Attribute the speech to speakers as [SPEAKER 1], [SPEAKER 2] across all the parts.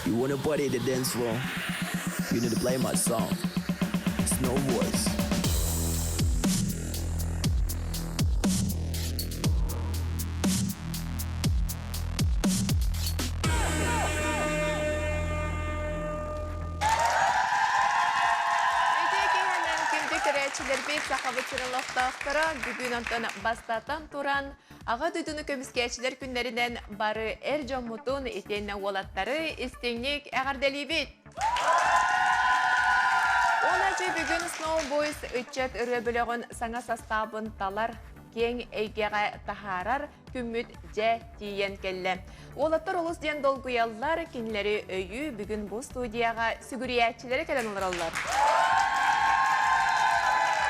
[SPEAKER 1] You wanna party the dance floor? You need to play my song. Snow Voice.
[SPEAKER 2] Үтүө киһинэн күндү көрөөччүлэрбит Сахабыт сирин олохтоохторо бүгүн онтон бастатан туран Аҕа дойдуну көмүскээччилэр күннэринэн бары эр дьоммутун итиэннэ уолаттары истиҥник эҕэрдэлиибит! Уоначчы бүгүн Snow Boys ыччат ырыа бөлөҕүн саҥа састаабын талар, киэҥ эйгэҕэ таһаарар күммүт дьэ тиийэн кэллэ. Уолаттар олус диэн долгуйаллар, кинилэри өйүү бүгүн бу студияҕа сүгүрүйээччилэрэ кэлэн олороллор.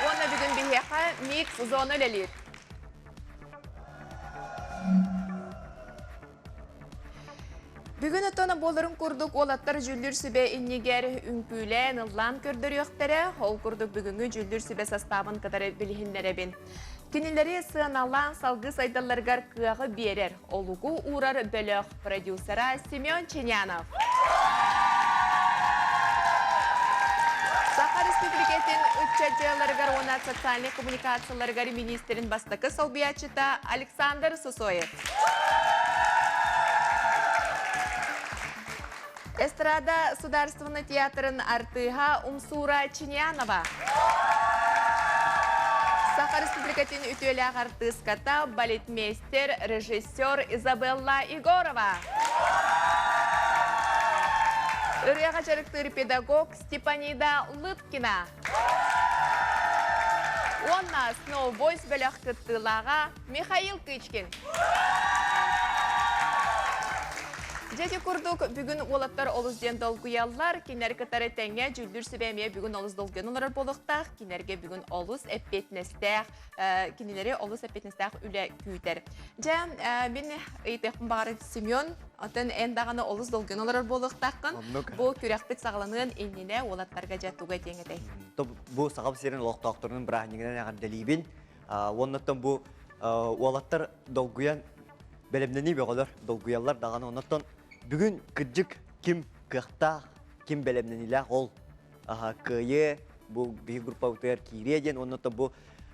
[SPEAKER 2] Уонна бүгүн биһиэхэ микс зона үлэлиир. Бүгүн оттон буоларын курдук уолаттар дьүүллүүр сүбэ иннигэр үҥкүүлээн, ыллаан көрдөрүөхтэрэ. Ол курдук бүгүҥҥү дьүүллүүр сүбэ састаабын кытары билиһиннэрэбин. Кинилэри сыаналаан салгыы сайдалларыгар кыаҕы биэрэр, олугу уурар бөлөх продюсера Семен Ченянов. Саха Республикатын ыччат дьыаларыгар уонна социальнай коммуникацияларыгар министрин бастакы солбуйааччыта Александр Сусоев. Эстрада Сударственный театрын артыыһа Умсура Чинянова. Саха Республикатын үтүөлээх артыыската, балетмейстер, режиссер Изабелла Егорова. Ырыаҕа дьарыктыыр педагог Степанида Лыткина. Уонна Snow Boys бөлөх кыттыылааҕа Михаил Кычкин. Дьэ ити курдук бүгүн уолаттар олус диэн долгуйаллар. Кинилэр кытары тэҥҥэ дьүүллүүр сүбэ эмиэ бүгүн олус долгуйан олорор буолуохтаах. Кинилэргэ бүгүн олус эппиэтинэстээх, кинилэри олус эппиэтинэстээх үлэ күүтэр. Дьэ, мин ыйытыахпын баҕарар Семен, оттон эн даҕаны олус долгуйан олорор буолуохтааххын. Бу күрэхпит саҕаланыан иннинэ уолаттарга дьэ тугу этиэҥ этэй?
[SPEAKER 3] Бу Саха сирин олохтоохторунун бырааһынньыгынан эҕэрдэлиибин. Уоннаттан бу уолаттар долгуйан бэлэмнэнии бөҕөлөр, долгуйаллар даҕаны. Оннуттан бүгүн кырдьык ким кыахтаах, ким бэлэмнэниилээх ол кыайыы бу биһи группабытыгар киириэ диэн уоннаттан бу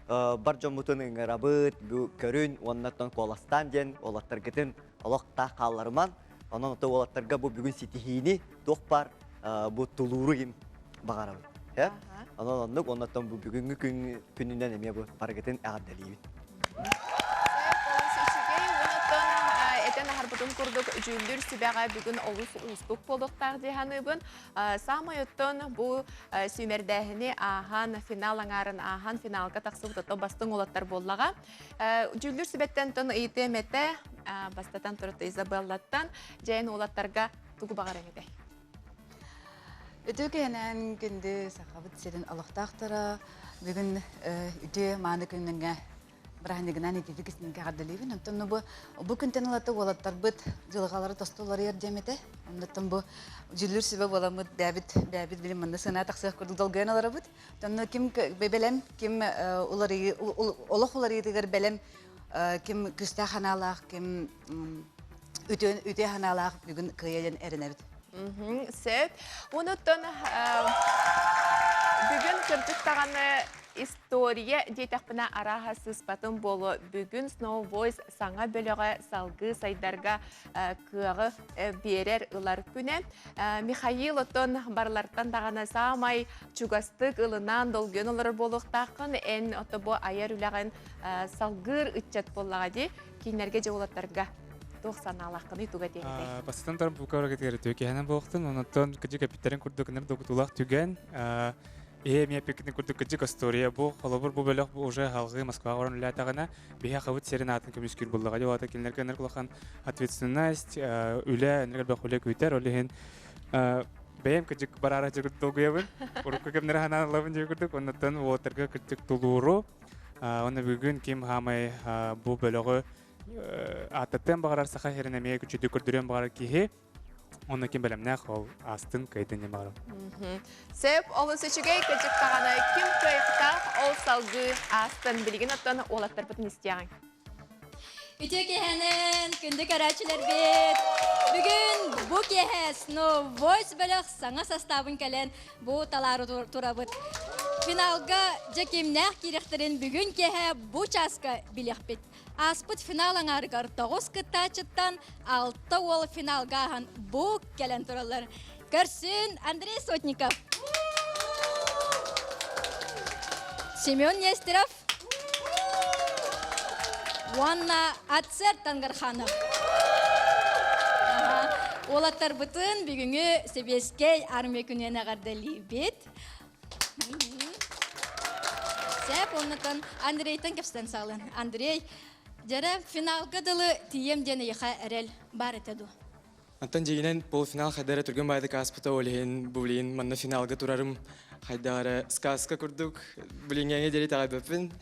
[SPEAKER 3] бар дьоммутун ыҥырабыт, бу көрүн уоннаттан куоластаан диэн уолаттаргытын олох таах хаалларыман. Онон ото уолаттарга бу бүгүн ситиһиини туох баар бу тулууру им баҕарабыт. Онон оннук оннуттан бу бүгүҥҥү күн күнүнэн эмиэ бу барыгытын эҕэрдэлиибит.
[SPEAKER 2] Этэн аһарбытым курдук дьүүллүүр сүбэҕэ бүгүн олус уустук буолуохтаах дии саныыбын. Саамай оттон бу сүүмэрдээһини ааһан, финал аҥаарын ааһан, финалга тахсыбыт ото бастыҥ уолаттар буоллаҕа. Дьүүллүүр сүбэттэн тон ыйытыам этэ, бастатан турат Изабеллаттан, дьэйэн уолаттарга тугу баҕарыҥ этэй?
[SPEAKER 4] Үтүө киһинэн күндү Сахабыт сирин олохтоохторо бүгүн үтүө мааны күннэргэ бырааһынньыгынан ититик истиҥник эҕэрдэлиибин. Онтон бу бу күнтэн ылата уолаттарбыт дьылҕалара тосту уларыйар диэм этэ. Оннуттан бу дьүүллүүр сүбэ буоламмыт бэйэбит бэйэбит билим манна сыана тахсыах курдук долгуйан олоробут. Онно ким бэлэм, ким уларыйыы олох уларыйыытыгар бэлэм, ким күүстээх санаалаах, ким үтүө үтүө санаалаах бүгүн кыайа диэн эрэнэбит.
[SPEAKER 2] Сөп. Онуттан бүгүн кырдьык даҕаны история диэтэхпинэ арааһа сыыспатым буолуо. Бүгүн Snow Voice саҥа бөлөҕө салгыы сайдарга кыаҕы биэрэр ылар күнэ. Михаил оттон барылартан даҕаны саамай чугастык ылынан долгуйан олорор буолуохтааххын. Эн ото бу айар үлэҕин салгыыр ыччат буоллаҕа дии. Кинилэргэ дьэ уолаттарга туох санаалааххыный туга диэн этэй?
[SPEAKER 5] Бастатан туран бу көрөгүтүгэр үтүө киһинэн буолуохтун, онон кыдьык эппиттэрин курдук ыныр докутуулаах түгэн Ээ эмиэ эппиккитин курдук кыдьык история бу холобур бу бөлөх бу уже халҕыы Москваҕа баран үлэлээтэҕинэ биһи хабыт сирин аатын көмүскүүр буоллаҕа дии ол кинилэргэ ынырык улахан ответственность үлэ ынырык элбэх үлэ күүтэр ол иһин бэйэм кыдьык бараара дьыгыт долгуйабын урукку кэмнэри санаан ылабын диир курдук оннуттан уолаттарга кырдьык тулууру Уонна бүгүн ким хаамай бу бөлөҕү ааттаттыан баҕарар саха сирин эмиэ күчүдү көрдөрүөн баҕарар киһи онно ким бэлэмнээх ол астын кыайдын диэн баҕарабын.
[SPEAKER 2] Сөп, олус үчүгэй кыдьык даҕаны ким кыайыктаах ол салгыы астын билигин оттон уолаттарбытын истиэҕиҥ.
[SPEAKER 6] Үтүө киһинэн, күндү көрөөччүлэрбит! Бүгүн бу киэһэ Snow Voice бөлөх саҥа састаабын кэлэн бу талаары турабыт. Финалга дьэ кимнээх киириэхтэрин бүгүн киэһэ бу чааска билиэхпит. Ааспыт финал аҥаарыгар тоҕус кыттааччыттан алта уол финалга ааһан бу кэлэн тураллар. Көрсүн Андрей Сотников. Семен Нестеров. Уонна Ацер Тангарханов. Уолаттарбытын бүгүҥҥү Сэбиэскэй армия күнүнэн эҕэрдэлиибит. Сөп, оннутан Андрейтан кэпсэтэн саҕалан. Андрей, дьэрэ финалга дылы тиийэм диэн эйиэхэ эрэл баар этэ дуо?
[SPEAKER 7] Онтон дьиҥинэн полуфинал хайда эрэ түргэн баайдык ааспыта, ол иһин бу билигин манна финалга турарым хайдах эрэ сказка курдук билиҥҥээҥҥэ диэри итэҕэйбэппин.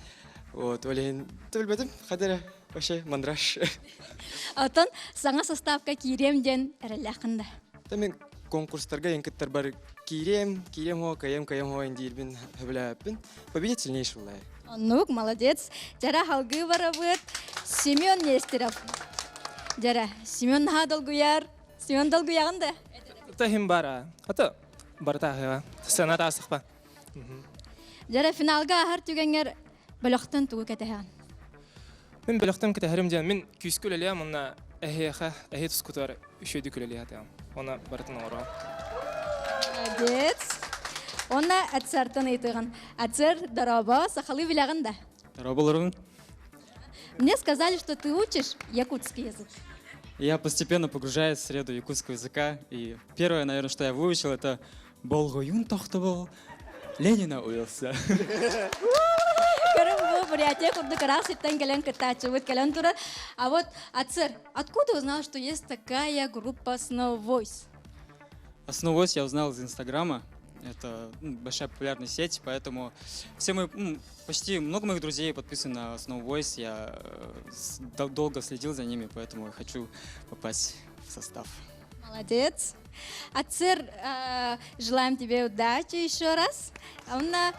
[SPEAKER 7] Вот, ол иһин билбэтим, хайда эрэ вообще мандраж.
[SPEAKER 6] Оттон саҥа составка киириэм диэн эрэллээххин да?
[SPEAKER 7] Да мен конкурстарга ең кыттарбар киириэм, киириэм хоо, кыайым, кыайым хоо диирбин сөбүлээбэппин. Победить сильнейший улай.
[SPEAKER 6] Оннук, молодец. Дьара халгыы барабыт Семен Нестеров. Дьара, Семен наһаа долгуйар. Семен долгуйаҕын да?
[SPEAKER 8] Тахим бара. Ата барыта аһыа. Сцена таасықпа.
[SPEAKER 6] Дьара финалга аһар түгэҥҥэр бөлөхтөн тугу кэтэһэҕин?
[SPEAKER 8] Мин бөлөхтөн кэтэһэрим диэн мин күүскэ үлэлиэм уонна эһиэхэ эһи тускутугар үчүгэйдик үлэлиэ этиэм. Оны барытын оҥоруом.
[SPEAKER 6] Молодец. Уонна Ацертан ыйытыгын. Ацер, дорообо, сахалыы билэҕин да?
[SPEAKER 9] Дорооболорун.
[SPEAKER 6] Мне сказали, что ты учишь якутский язык.
[SPEAKER 9] Я постепенно погружаюсь в среду якутского языка. И первое, наверное, что я выучил, это «Болҕойуҥ тохтобул, Ленина уйулса».
[SPEAKER 6] Көрүҥ бу Бурятия курдук ыраах сиртэн кэлэн кыттааччыбыт кэлэн турар. А вот, Ацер, откуда узнал, что есть такая группа Snow Voice?
[SPEAKER 9] Snow Voice я узнал из Инстаграма. Это ну, большая популярная сеть, поэтому все мои, ну, почти много моих друзей подписаны на Snow Voice. Я э, долго следил за ними, поэтому я хочу попасть в состав.
[SPEAKER 6] Молодец. Ацер, э, желаем тебе удачи еще раз. Онна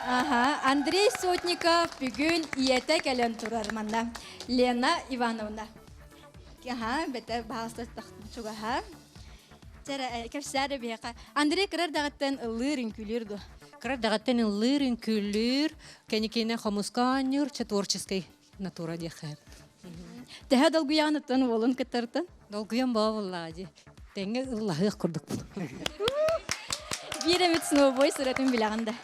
[SPEAKER 6] ага, Андрей Сотников бүгүн ийэтэ кэлэн турар манна. Лена Ивановна. Ага, бете баҕаста чугаһа. Чэрэ, кэпсээр биһиэхэ. Андрей кырар даҕаттан ыллыыр, үҥкүүлүүр дуо?
[SPEAKER 10] Кырар даҕаттан ыллыыр, үҥкүүлүүр, кэникиэнэ хомуска оонньуур, чэ творческий натура диэххэ.
[SPEAKER 6] Төһө долгуйаҕыныттан уолун кыттартан?
[SPEAKER 10] Долгуйан буоллаҕа дии. Тэҥҥэ ыллаһыах курдукпун.
[SPEAKER 6] Биир эмит сновой сыратын билэҕин да?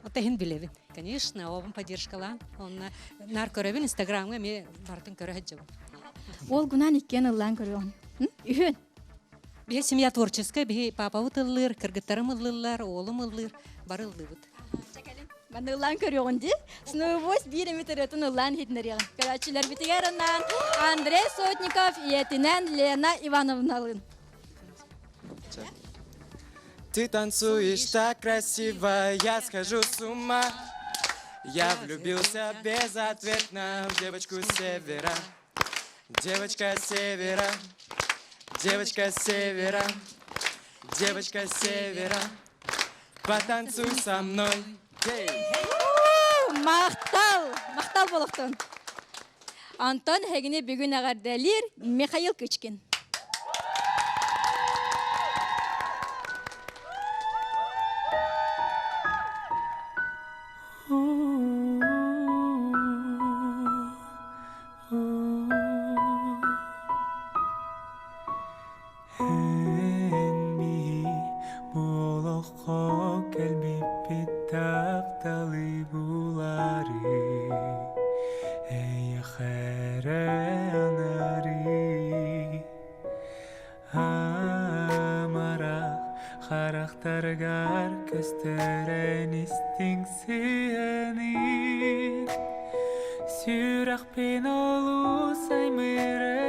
[SPEAKER 10] Вот иһин билэбин. Конечно, оҕобун поддержкалаан. Онно наар көрөбүн, Инстаграмҥа эмиэ барытын көрө сылдьабын.
[SPEAKER 6] Уол гунан иккиэн ыллаан көрүөҕүн. Үһүөн.
[SPEAKER 10] Биһи семья творческая, биһи папабыт ыллыыр, кыргыттарым ыллыыллар, уолум ыллыыр, бары ыллыыбыт.
[SPEAKER 6] Манна ыллаан көрүөҕүн дии. Сновой биир эмит ырыатын ыллаан иһитиннэриэҕин. Көрөөччүлэрбитигэр анаан Андрей Сотников ийэтинэн Лена Ивановналыын.
[SPEAKER 7] Ты танцуешь так красиво, я схожу с ума. Я влюбился безответно в девочку с севера. Девочка с севера, девочка с севера, девочка с севера. Потанцуй со мной.
[SPEAKER 6] Махтал! Махтал болохтон. Антон эһигини бүгүн эҕэрдэлиир Михаил Кычкин.
[SPEAKER 7] Эн биһи бу олоххо кэлбиппит тапталы булары эйиэхэ эрэ анары амарах харахтаргар көстөрөн истиҥ сыһыаны сүрэхпин олус аймыыры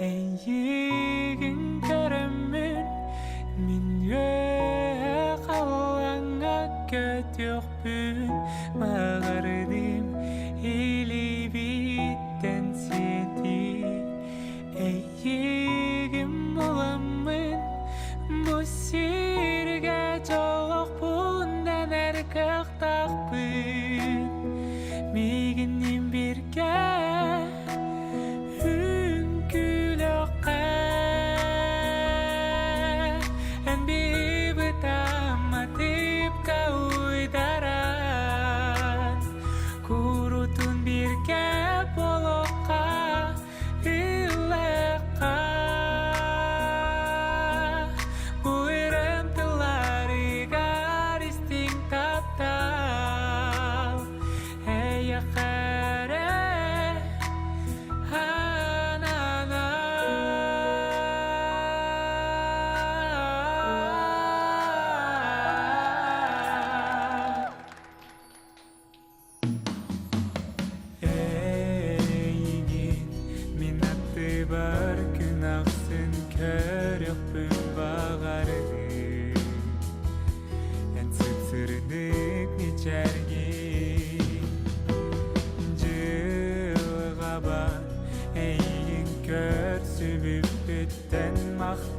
[SPEAKER 7] Эйигин көрөммүн мин үөһэ халлааҥҥа көтүөхпүн баҕардым илиибиттэн сиэтии Эйигин буламмын бу сиргэ дьоллоохпун дэнэр кыахтаахпын Миигинниин бииргэ Үҥкүүлүөххэ.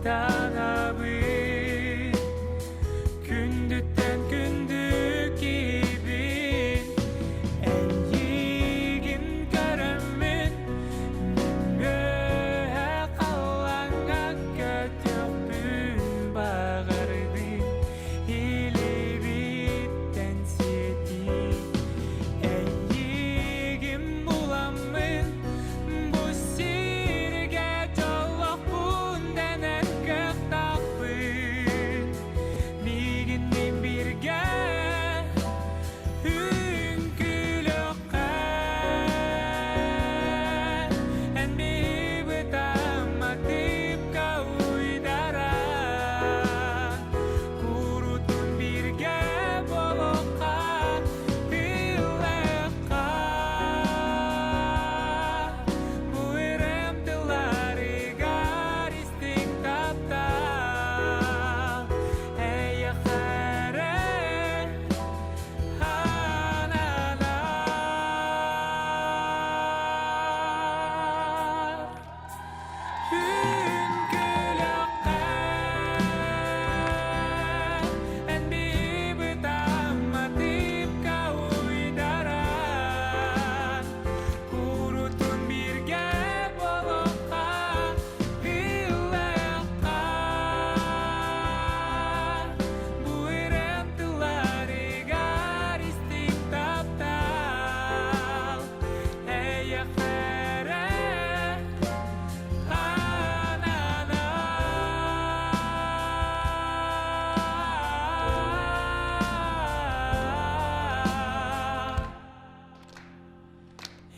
[SPEAKER 11] куттанабын Күндүттэн күндү киһибин Эйигин көрөммүн Үөһэ халлааҥҥа көтүөхпүн баҕарбын Илиибиттэн сиэтии Эйигин буламмын бу сиргэ дьоллоохпун дэнэр кыахтаахпын Миигинниин бииргэ үҥкүүлүөххэ Эн биһибит амматыыпка уйдаран Курутун бииргэ буолуохха тыллыахха Бу ырыам тылларыгар истиҥ таптал Эйиэхэ эрэ ананар Үҥкүүлүөххэ эн биһибит амматыыпка уйдаран Курутун бииргэ буолуохха ыллыахха Бу ырыам тылларыгар истиҥ таптал Эйиэхэ эрэ ананар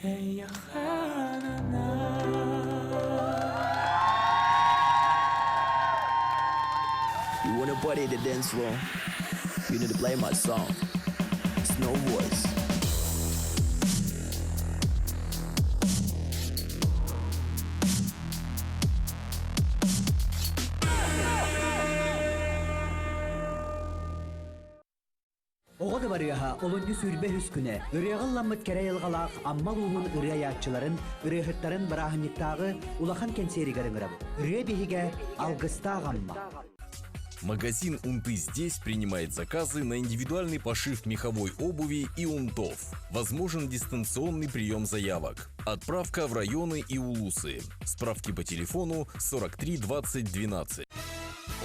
[SPEAKER 11] Эйиэхэ ананар
[SPEAKER 1] You wanna party the dance floor? You need to play my song. Snow Voice.
[SPEAKER 12] Оҕо дыбарыаһа олунньу 23 күнэ ырыаҕа ылламмыт кэрэ айылҕалаах Амма улууһун ырыа айааччыларын, ырыаһыттарын бырааһынньыктааҕы улахан кэнсиэригэр ыҥырабыт. Ырыа биһигэ Алгыстаах Амма.
[SPEAKER 13] Магазин «Унты здесь» принимает заказы на индивидуальный пошив меховой обуви и унтов. Возможен дистанционный прием заявок. Отправка в районы и улусы. Справки по телефону 43 20 12.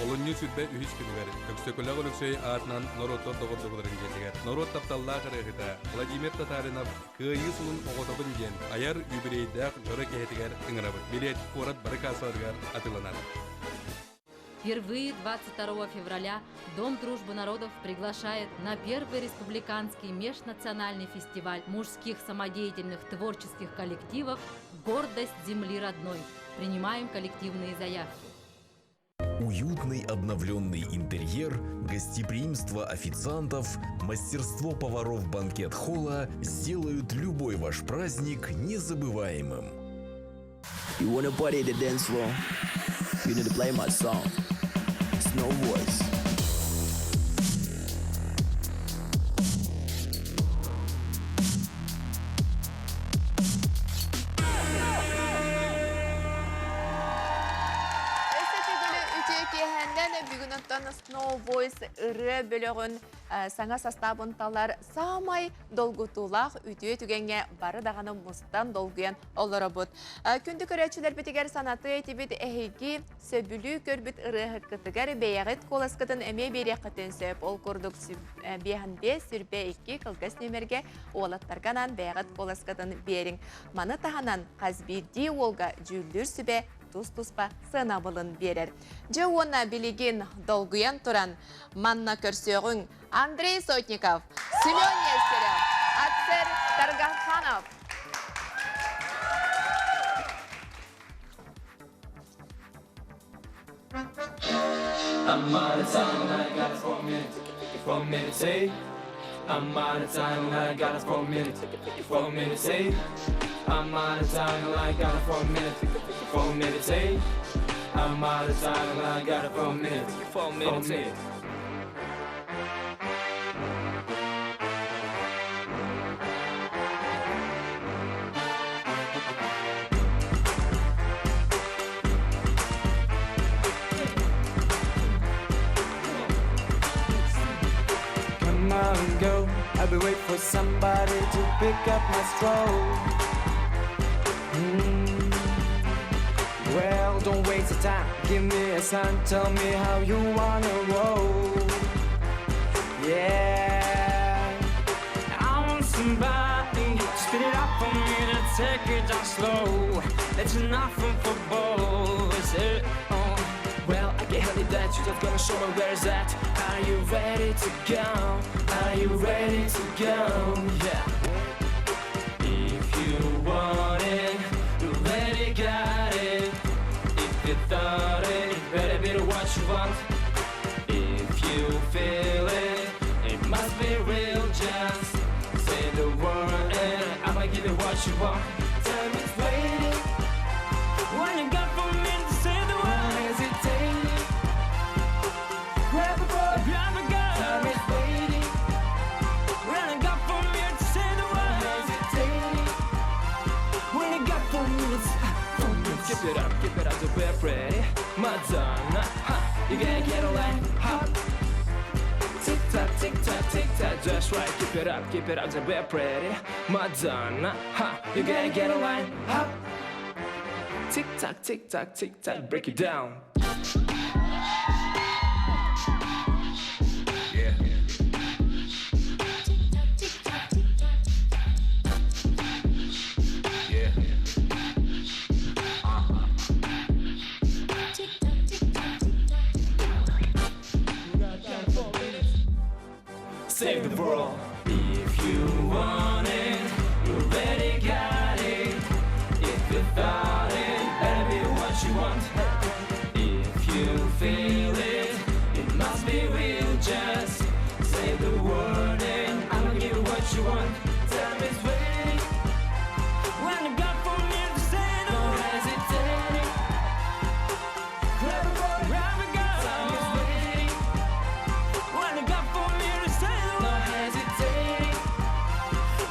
[SPEAKER 14] Олунньу 23 күнүгэр Өксөкүлээх Өлөксөй аатынан норуоттар доҕордоһууларын дьиэтигэр норуот тапталлаах ырыаһыта Владимир Татаринов Кыайыы сылын оҕотобун диэн айар юбилейдаах дьоро киэһэтигэр ыҥырабыт. Билиэт куорат бары кассаларыгар атыыланар.
[SPEAKER 15] Впервые 22 февраля Дом дружбы народов приглашает на первый республиканский межнациональный фестиваль мужских самодеятельных творческих коллективов «Гордость земли родной». Принимаем коллективные заявки.
[SPEAKER 13] Уютный обновленный интерьер, гостеприимство официантов, мастерство поваров банкет-холла сделают любой ваш праздник незабываемым.
[SPEAKER 1] You wanna party the dance floor? You need to play my song. Snow Voice.
[SPEAKER 2] Өссө төгүлү үтүө киэһэннэн бүгүн оттон Snow Voice ырыа бөлөҕүн саҥа састаабын талар саамай долгутуулаах үтүө түгэҥҥэ бары даҕаны мустан долгуйан олоробут. Күндү көрөөччүлэрбитигэр санатыы этибит эһиги сөбүлүү көрбүт ырыаһыккытыгар бэйэҕит куоласкытын эмиэ биэриэххитин сөп. Ол курдук 55 22 кылгас нүөмэргэ уолаттарга анаан бэйэҕит куоласкытын биэриҥ. Маны таһынан хас биирдии уолга дьүүллүүр сүбэ тус-туспа сыанабылын биэрэр. Дьэ уонна билигин долгуйан туран манна көрсүөҕүҥ Андрей Сотников, Семен Нестерев, Ацер Таргаханов.
[SPEAKER 11] I'm out of time and I got 4 minutes, 4 minutes, hey. I'm out of time and I got 4 minutes, 4 minutes, hey. I'm out of time and I got 4 minutes, 4 minutes, hey. I'm out of time and I got 4 minutes, 4 minutes, hey. Come on, go. I've been waiting for somebody to pick up my stroll. Mm. Well, don't waste the time. Give me a sign. Tell me how you wanna roll. Yeah. I want somebody to speed it up for me to take it down slow. It's nothing for boys. Eh, oh. Well, I can handle that. You just gonna show me where it's at. Are you ready to go? Are you ready to go? Yeah. If you want it, you already got it. If you thought it, it better be what you want. If you feel it, it must be real. Just say the word and I'ma give you what you want. Time is waiting. When you got for me to say the word, hesitating. Grab a boy, grab a girl. Time is waiting. When you got for me to say the word, hesitating. When you got 4 minutes, 4 minutes. Keep it up to be pretty. Madonna, ha, you gotta get a line, hop. Tick tock, tick tock, tick tock, just right. Keep it up to be pretty. Madonna, ha, you gotta get a line, hop. Tick tock, tick tock, tick tock, break it down.
[SPEAKER 13] Yeah. Yeah.
[SPEAKER 11] Save the world. If you want it, you already got it. If you thought it, better be what you want. If you feel it, it must be real. Just say the word and I'ma give you what you want. Time is waiting. When you got for me to say no hesitating. Grab a boy, grab a girl. Time is waiting. When you got 4 minutes, say no hesitating.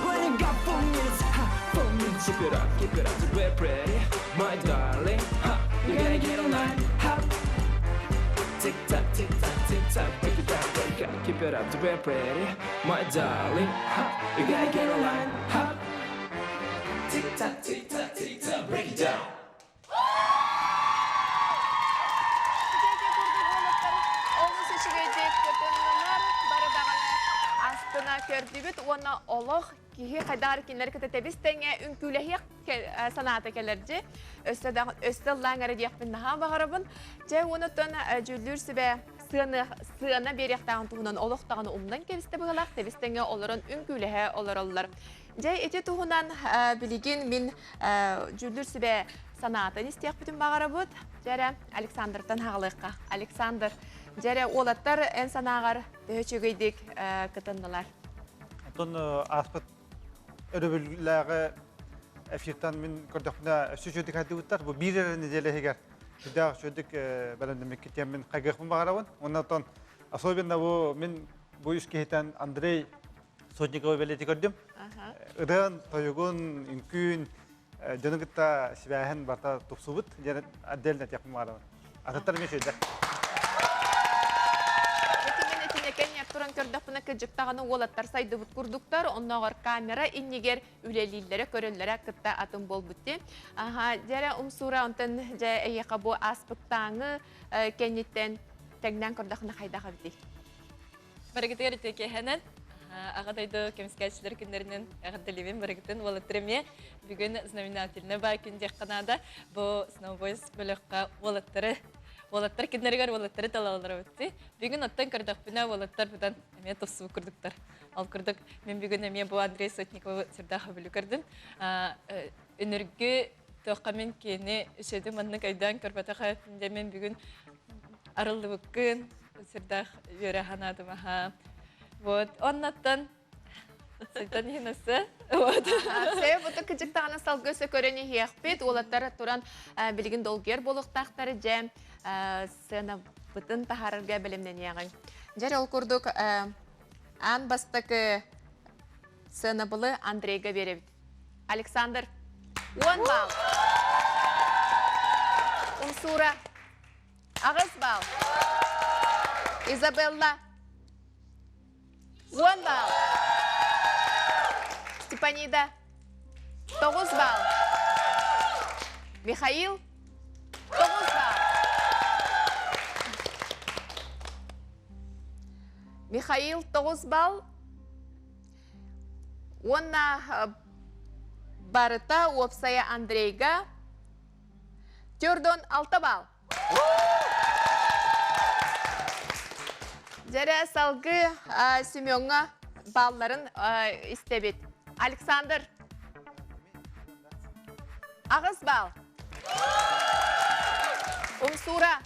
[SPEAKER 11] When you got 4 minutes, ha, 4 minutes. Keep it up to be pretty, my darling. Ha, you gotta get online, hop. Tick tock, tick tock, tick tock, break it down, break it. Keep it up to be pretty, my darling. Ha, you gotta get online, hop. Tick tock, tick tock, tick tock, break it down.
[SPEAKER 2] Олус үчүгэйдик кытыннылар, бары даҕаны астына көрдүбүт уонна олох киһи хайдаар кинилэр кытта тэбис тэҥэ үҥкүүлэһиэх санаата кэлэрдьи. Өссө да өссө ыллаан эрэ диэхпин наһаа баҕарабын. Дьэ уонуттан дьүүллүүр сүбэ сыана сыана биэриэхтээҕин туһунан олох даҕаны умнан кэбистэ быһыылаах тэбис тэҥэ олорон үҥкүүлэһэ олороллор. Дьэ ити туһунан билигин мин дьүүллүүр сүбэ санаатын истиэхпитин баҕарабыт. Дьэрэ Александртан хаҕалыахха. Александр, дьэрэ уолаттар эн санааҕар төһө үчүгэйдик кытыннылар?
[SPEAKER 16] Онтон ааспыт өрөбүллээҕи эфиртан мин көрдөхпүнэ өссө үчүгэйдик хайдыбыттар. Бу биир эрэ неделя иһигэр сүрдээх үчүгэйдик бэлэмнэммиккит диэн мин хайгыахпын баҕарабын. Уонна оттон особенно бу мин бу үс киһитэн Андрей Сотниковы бэлиэти көрдүм. Ырыан, тойугун, үҥкүүн, дьону кытта сибээһин барыта тупсубут диэн отдельно этиэхпин баҕарабын. Атыттар эмиэ үчүгэйдэр.
[SPEAKER 2] Итинэн итинэкэн туран көрдөхпүнэ кыдьык даҕаны уолаттар сайдыбыт курдуктар, оннооҕор камера иннигэр үлэлииллэрэ, көрөллөрө кытта атын буолбут дии. Аха, дьэрэ умсуура онтон дьэ эйиэхэ бу ааспыттааҥы кэнниттэн тэҥнээн көрдөхүнэ хайдах эбитий?
[SPEAKER 17] Барыгытыгар үтүө киэһэнэн Аҕа дойду көмүскээччилэр күннэринэн эҕэрдэлиибин барыгытын уолаттар эмиэ бүгүн знаменательный баай күн диэххэ наада. Бу Snowboys бөлөххө уолаттары уолаттар күннэригэр уолаттары талаллар эбит. Бүгүн оттон көрдөхпүнэ уолаттар быдан эмиэ тупсубут курдуктар. Ол курдук мин бүгүн эмиэ бу Андрей Сотниковы сүрдээх сөбүлүү көрдүм. Үнүргү туохха мин киини үчүгэйдик маннык өйдөөн көрбөтөх эбиппин диэн мин бүгүн арыллыбыккын сүрдээх үөрэ санаатым аха. Вот, оннаттан сайтан иһин өссө. Вот.
[SPEAKER 2] Сэ бу кыдьыктаҕына салгыы өссө көрөн иһиэхпит. Уолаттар туран билигин долгуйар буолуохтаахтар дьэ сценабытын таһаарарга бэлэмнэниэҕиҥ. Дьэ ол курдук аан бастакы сценабылы Андрейга биэрэбит. Александр, 10 балл. Умсура, 8 балл. Изабелла. 10 балл. Степанида 9 балл. Михаил 9 балл. Михаил 9 балл. Уонна барыта уопсайа Андрейга 46 балл. Дьэрэ салгыы Семеҥҥа балларын истэбит. Александр. Аҕыс балл. Умсура.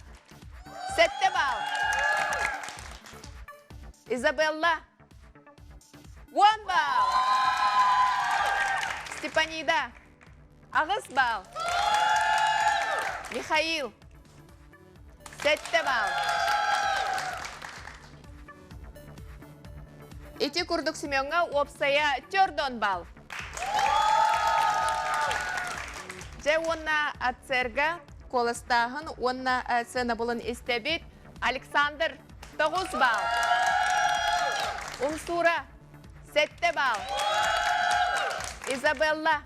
[SPEAKER 2] Сэттэ балл. Изабелла. 10 балл. Степанида. Аҕыс балл. Михаил. Сэттэ балл. Ити курдук Семеҥҥа уопсайа төрдөн балл. Дьэ уонна АЦРга куоластааһын уонна сыанабылын истэбит. Александр 9 балл. Умсура 7 балл. Изабелла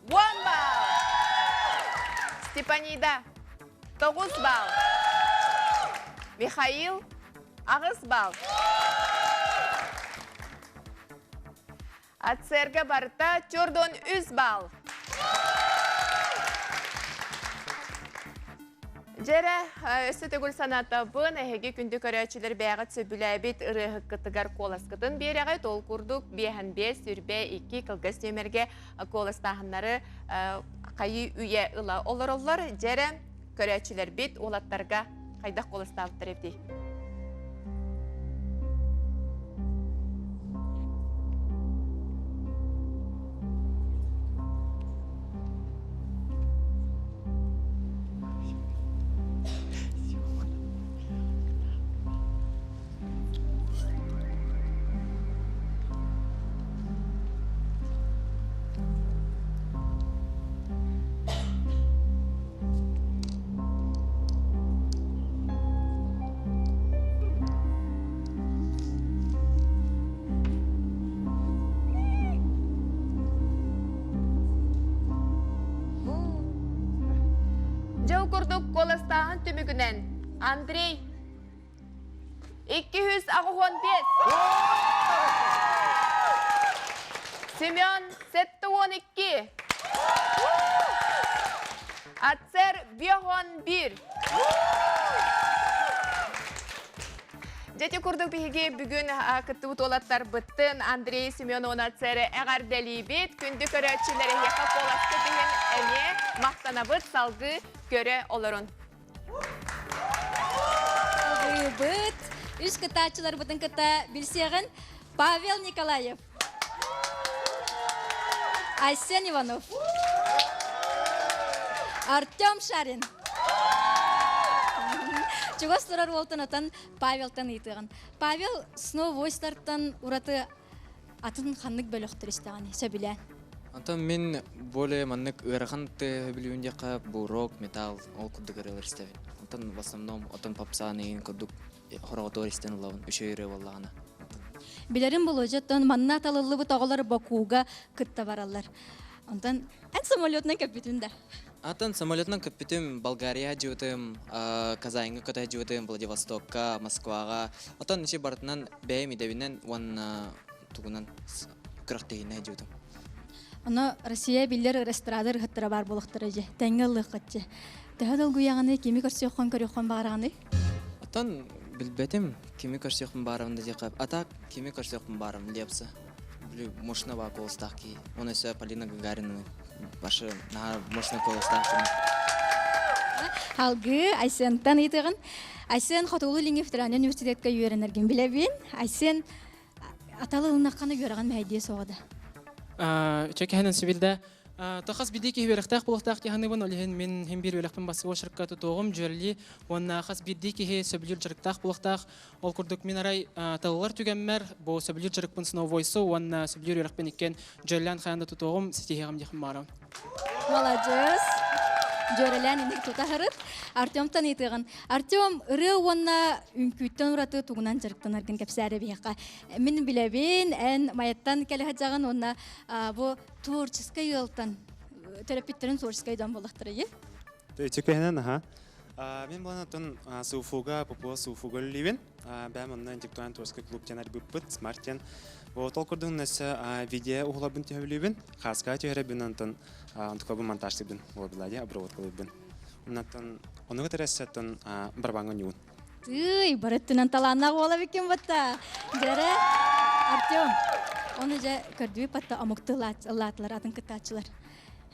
[SPEAKER 2] 10 балл. Степанида 9 балл. Михаил 8 балл. АЦРга барыта 4 балл. Дьэрэ, өссө төгүл санатабын, эһиги күндү көрөөччүлэр бэйэҕит сөбүлээбит ырыаһыккытыгар куоласкытын биэрэҕит. Ол курдук, биэһэн биэс, сүрбэ икки кылгас нүөмэргэ куоластааһыннары хайыы үйэ ыла олороллор. Дьэрэ, көрөөччүлэрбит уолаттарга хайдах куоластаабыттар эбитий? Дьыл курдук куоластааһын түмүгүнэн Андрей 285 Семен 72 Ацер 51 Дьэти курдук биһиги бүгүн кыттыбыт уолаттарбыттын Андрей Семен Ацеры эҕэрдэлиибит. Күндү көрөөччүлэр эһиэхэ куоласкыт иһин эмиэ махтанабыт, салгыы көрө олорун.
[SPEAKER 6] Алгыыбыт. Үс кытааччыларбытын кытта билсиэҕин Павел Николаев. Айсен Иванов. Артем Шарин. Чугас турар уолтан отон Павелтан ыйытыаҕын. Павел Snow Voice-тартан ураты атын ханнык бөлөхтөр истэҕин сөбүлээн?
[SPEAKER 7] Онтон мин более маннык ыарахан тыаһы диэххэ бу рок, металл ол курдук ырыалар истэбин. Онтон в основном отон попсаан игин курдук хороготуор истэн ылабын үчүгэй ырыа буоллаҕына.
[SPEAKER 6] Билэрим болуожаттан манна талыллыбыт оҕолор Бакуга кытта бараллар. Онтон эн самолетунан көппүтүн да.
[SPEAKER 7] Атын самолетунан көппүтүм, Болгария дьыбытым, Казаньга көтө дьыбытым, Владивостокка, Москваҕа. Отон ичи барытынан бэйэм идэбинэн уонна тугунан күрэхтэһиинэ дьыбытым.
[SPEAKER 6] Оно Россия биллэр эстрада ырыһыттара баар буолуохтара дьэ. Тэҥҥэ ыллыаххыт дьэ. Төһө долгуйаҕыный, кими көрсүөххүн көрүөххүн баҕараҕыный?
[SPEAKER 7] Отон билбэтим, кими көрсүөхпүн баарым да диэххэ. А так, кими көрсүөхпүн баарым, Лепса. Блин, мощно баа куоластаах киһи. Он өссө Полина Гагарина башы наһаа мощно куоластаах кини.
[SPEAKER 6] Алгыы Айсентан ыйытыгын. Айсен Хотугулуу-Илиҥҥи федеральнай университетка үөрэнэргин билэбин. Айсен аталы ылынаххана үөрэҕин мэһэйдиэ суоҕа да.
[SPEAKER 8] Чөкэһэнэн сүбилдэ. Тахас бидии киһи үөрэхтээх буолуохтаах дии саныыбын, ол иһин мин иһин биир үөрэхпин бассыга очеркка тутуоҕум, дьүөрэлии уонна хас биирдии киһи сөбүлүүр дьарыктаах буолуохтаах. Ол курдук мин арай талылар түгэммэр бу сөбүлүүр дьарыкпын сновойсу уонна сөбүлүүр үөрэхпин иккиэн дьүөрэлээн хайаан да тутуоҕум, ситиһиэҕим диэхпин баҕарабын.
[SPEAKER 6] Маладьыас. Дьүөрэлээн инник тутаһарыт. Артемтан ыйытыаҕын. Артем, ырыа уонна үҥкүүттэн ураты тугунан дьарыктанаргын кэпсээрэ биһиэхэ. Мин билэбин, эн Майаттан кэлэ сылдьаҕын уонна бу творческай ыалтан төрөппүттэрин творческай дьон буоллахтара ие?
[SPEAKER 5] Үчүкэһинэн аха. Мин буолан оттон СУФУга, ППО СУФУга үлэлиибин. Бэйэм онно интеллектуальный творческий клуб диэн арбыппыт, Смарт диэн. Вот ол курдук өссө видео уһуларбын түһэбилиибин, хааска түһэрэбин, онтон онтукабын монтажтыыбын, буолбула обработкалыыбын. Оннаттан онуга тэрэссэттэн барабаҥҥа ньуун.
[SPEAKER 6] Тыый, барыттынан талааннаах уола биккин батта. Дьэрэ, Артем, оны дьэ көрдүү батта омукту ыллаатылар атын кыттааччылар.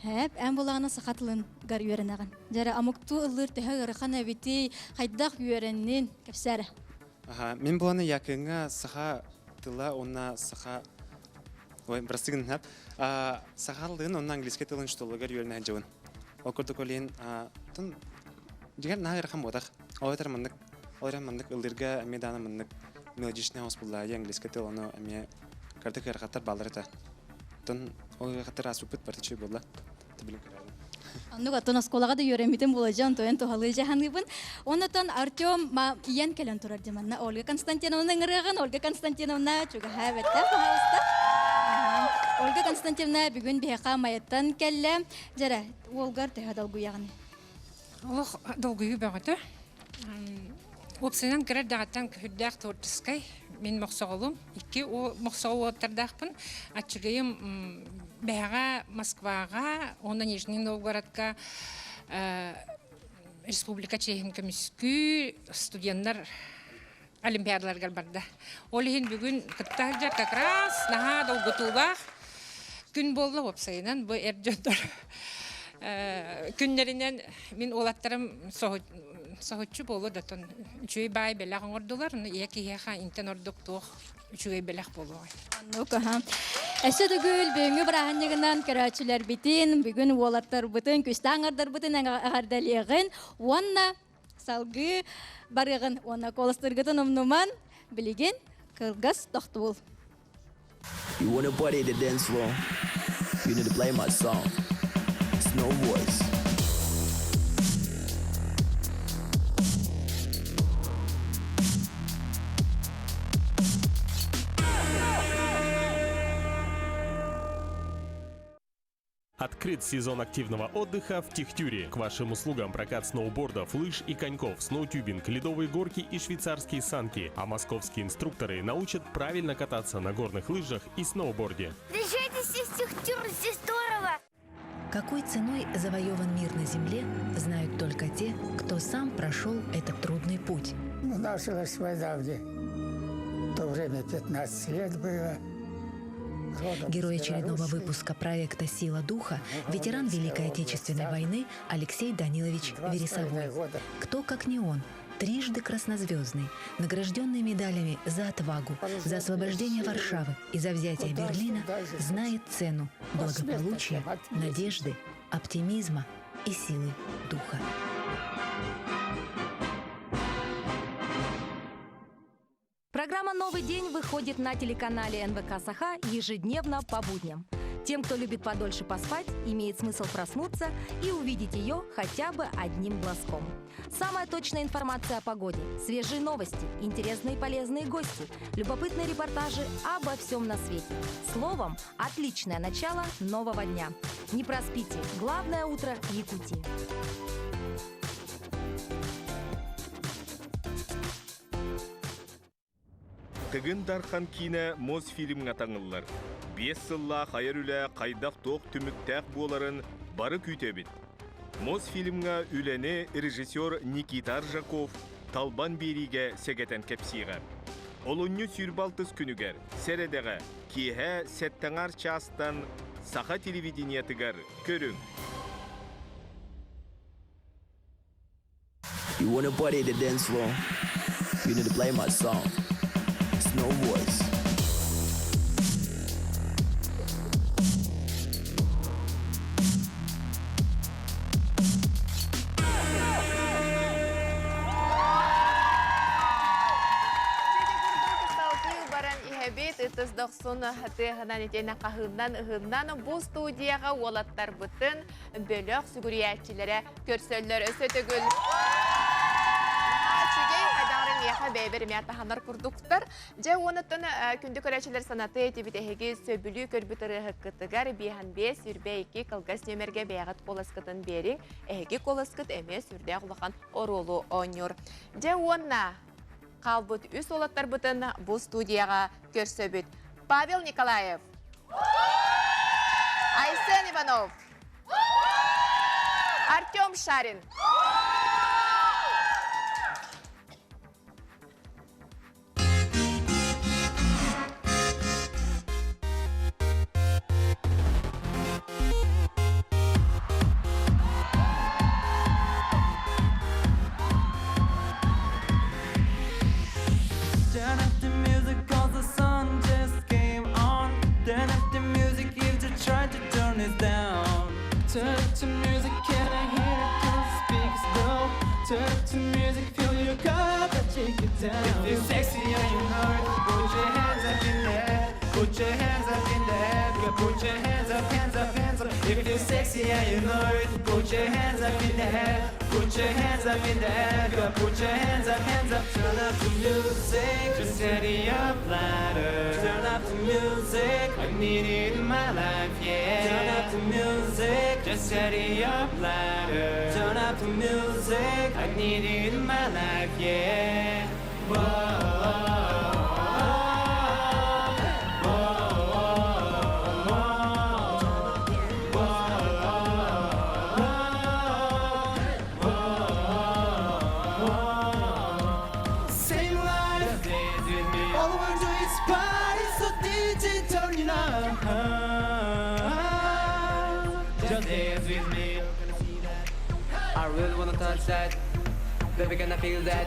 [SPEAKER 6] Хэп, эн булаҕына саха тылын гар үөрэнэҕин. Дьэрэ, омуктуу ыллыыр төһө ыарахан эбитий, хайдах үөрэннин, кэпсээрэ.
[SPEAKER 5] Аха, мин буланы якыҥҥа саха тыла уонна саха Ой, прости гыннап. Саха тылын уонна английский тылын учууталыгар үөрэнэ сылдьабын. Ол курдук олиин тун дьиҥэр наһаа ыарахан буотах. Ол этэр маннык ол эрэн маннык ыллыырга эмиэ даҕаны маннык мелодичный оҥос буллаайы английский тыл ону эмиэ кырдык ыарахаттар бааллар этэ. Оттон ол ыарахаттар ааспыппыт барыта үчүгэй буолла. Билин көрөбүн.
[SPEAKER 6] Оннук оттон оскуолаҕа да үөрэммитим буолажан тойон туһалыы дьаһаныыбын. Оннотон Артем ма ийэн кэлэн турар дьаманна Ольга Константиновна ыҥырыаҕын. Ольга Константиновна чугаһаа бэтте, пожалуйста. Ольга Константиновна бүгүн биһиэхэ Майаттан кэллэ. Дьэрэ, уолгар төһө долгуйаҕын?
[SPEAKER 18] Олох долгуйуу бөҕөтө. Уопсайынан кыра эрдэҕиттэн күһүрдээх творческай. Мин мохсоҕолум. Икки мохсоҕол уолаттардаахпын. Аччыгыйым Бэһэҕэ Москваҕа уонна Нижний Новгородка республика чиэһин көмүскүү студеннар олимпиадаларыгар барда. Ол иһин бүгүн кытта сылдьар как раз наһаа долгутуулаах күн буолла уопсайынан бу эр дьоннор күннэринэн мин уолаттарым соһуччу буолуо да тон үчүгэй баай бэлэх оҥордулар ийэ киһиэхэ интэн ордук туох үчүгэй бэлэх буолуоҕай.
[SPEAKER 6] Оннук аха. Өссө төгүл бүгүҥҥү бырааһынньыгынан көрөөччүлэрбитин, бүгүн уолаттарбытын, күстээх аҥардарбытын эҕэрдэлиэҕин уонна Салгыы барыаҕын уонна куоластыыргытын умнуман, билигин кылгас тохтуул.
[SPEAKER 1] You wanna party the dance floor? You need to play my song. Snow Voice.
[SPEAKER 19] Открыт сезон активного отдыха в Техтюре. К вашим услугам прокат сноубордов, лыж и коньков, сноутюбинг, ледовые горки и швейцарские санки. А московские инструкторы научат правильно кататься на горных лыжах и сноуборде.
[SPEAKER 20] Приезжайте в Техтюр, здесь здорово!
[SPEAKER 21] Какой ценой завоеван мир на земле, знают только те, кто сам прошел этот трудный путь.
[SPEAKER 22] Ну, началась война где в то время 15 лет было.
[SPEAKER 21] Герой очередного выпуска проекта «Сила духа» ветеран Великой Отечественной войны Алексей Данилович Вересовой. Кто, как не он, трижды краснозвездный, награжденный медалями за отвагу, за освобождение Варшавы и за взятие Берлина, знает цену благополучия, надежды, оптимизма и силы духа.
[SPEAKER 15] Программа «Новый день» выходит на телеканале НВК «Саха» ежедневно по будням. Тем, кто любит подольше поспать, имеет смысл проснуться и увидеть ее хотя бы одним глазком. Самая точная информация о погоде, свежие новости, интересные и полезные гости, любопытные репортажи обо всем на свете. Словом, отличное начало нового дня. Не проспите главное утро Якутии.
[SPEAKER 23] Тыгын Дархан киинэ Мосфильмҥа таҥыллар. Биэс сыллаах айар үлэ хайдах-туох түмүктээх буоларын бары күүтэбит. Мосфильмҥа үлэни режиссер Никита Аржаков Талбан биэриигэ сэгэтэн кэпсиэҕэ. Олунньу 26 күнүгэр сэрэдэҕэ киэһэ сэттэҥар чаастан саха телевидениетыгар көрүҥ.
[SPEAKER 1] You wanna party the dance floor? You need to play my song. Snow Voice.
[SPEAKER 2] Салгыы баран иһэбит. ытыс дохсун тыаһынан итиэнэ хаһыыннан ыһыыннан бу студияҕа уолаттарбытын бөлөх сүгүрүйээччилэрэ көрсөллөр өссө төгүл үчүгэй хайдаҕары миэхэ бэйэбэр эмиэ таһанар курдуктар. Дьэ уонуттан күндү көрөөччүлэр санатыы этибит эһиги сөбүлүү көрбүт ырыаһыккытыгар биэһэн биэс сүрбэ икки кылгас нүөмэргэ бэйэҕит куоласкытын биэриҥ. Эһиги куоласкыт эмиэ сүрдээх улахан оруолу оонньуур. Дьэ уонна хаалбыт үс уолаттарбытын бу студияҕа көрсөбүт. Павел Николаев, Айсен Иванов, Артем Шарин.
[SPEAKER 11] Turn up the music cause the sun just came on. Turn up the music if you try to turn it down. Turn up the music, can I hear it till the speakers blow? Turn up the music, fill your cup and take it down. If you're sexy and you know it, put your hands up in the air. Put your hands up in the air. Yeah, Put your hands up, hands up, hands up. If you're sexy and you know it, put your hands up in the air. Put your hands up in the air. Yeah, Put your hands up, hands up. Turn up the music, just set it up louder. Turn up the music, I need it in my life, yeah. Turn up the music, just set it up louder. Turn up the music, I need it in my life, yeah. Whoa. Same life, all the world is party, so DJ turn it up. Just dance with me. I really wanna touch that. Baby, can I feel that?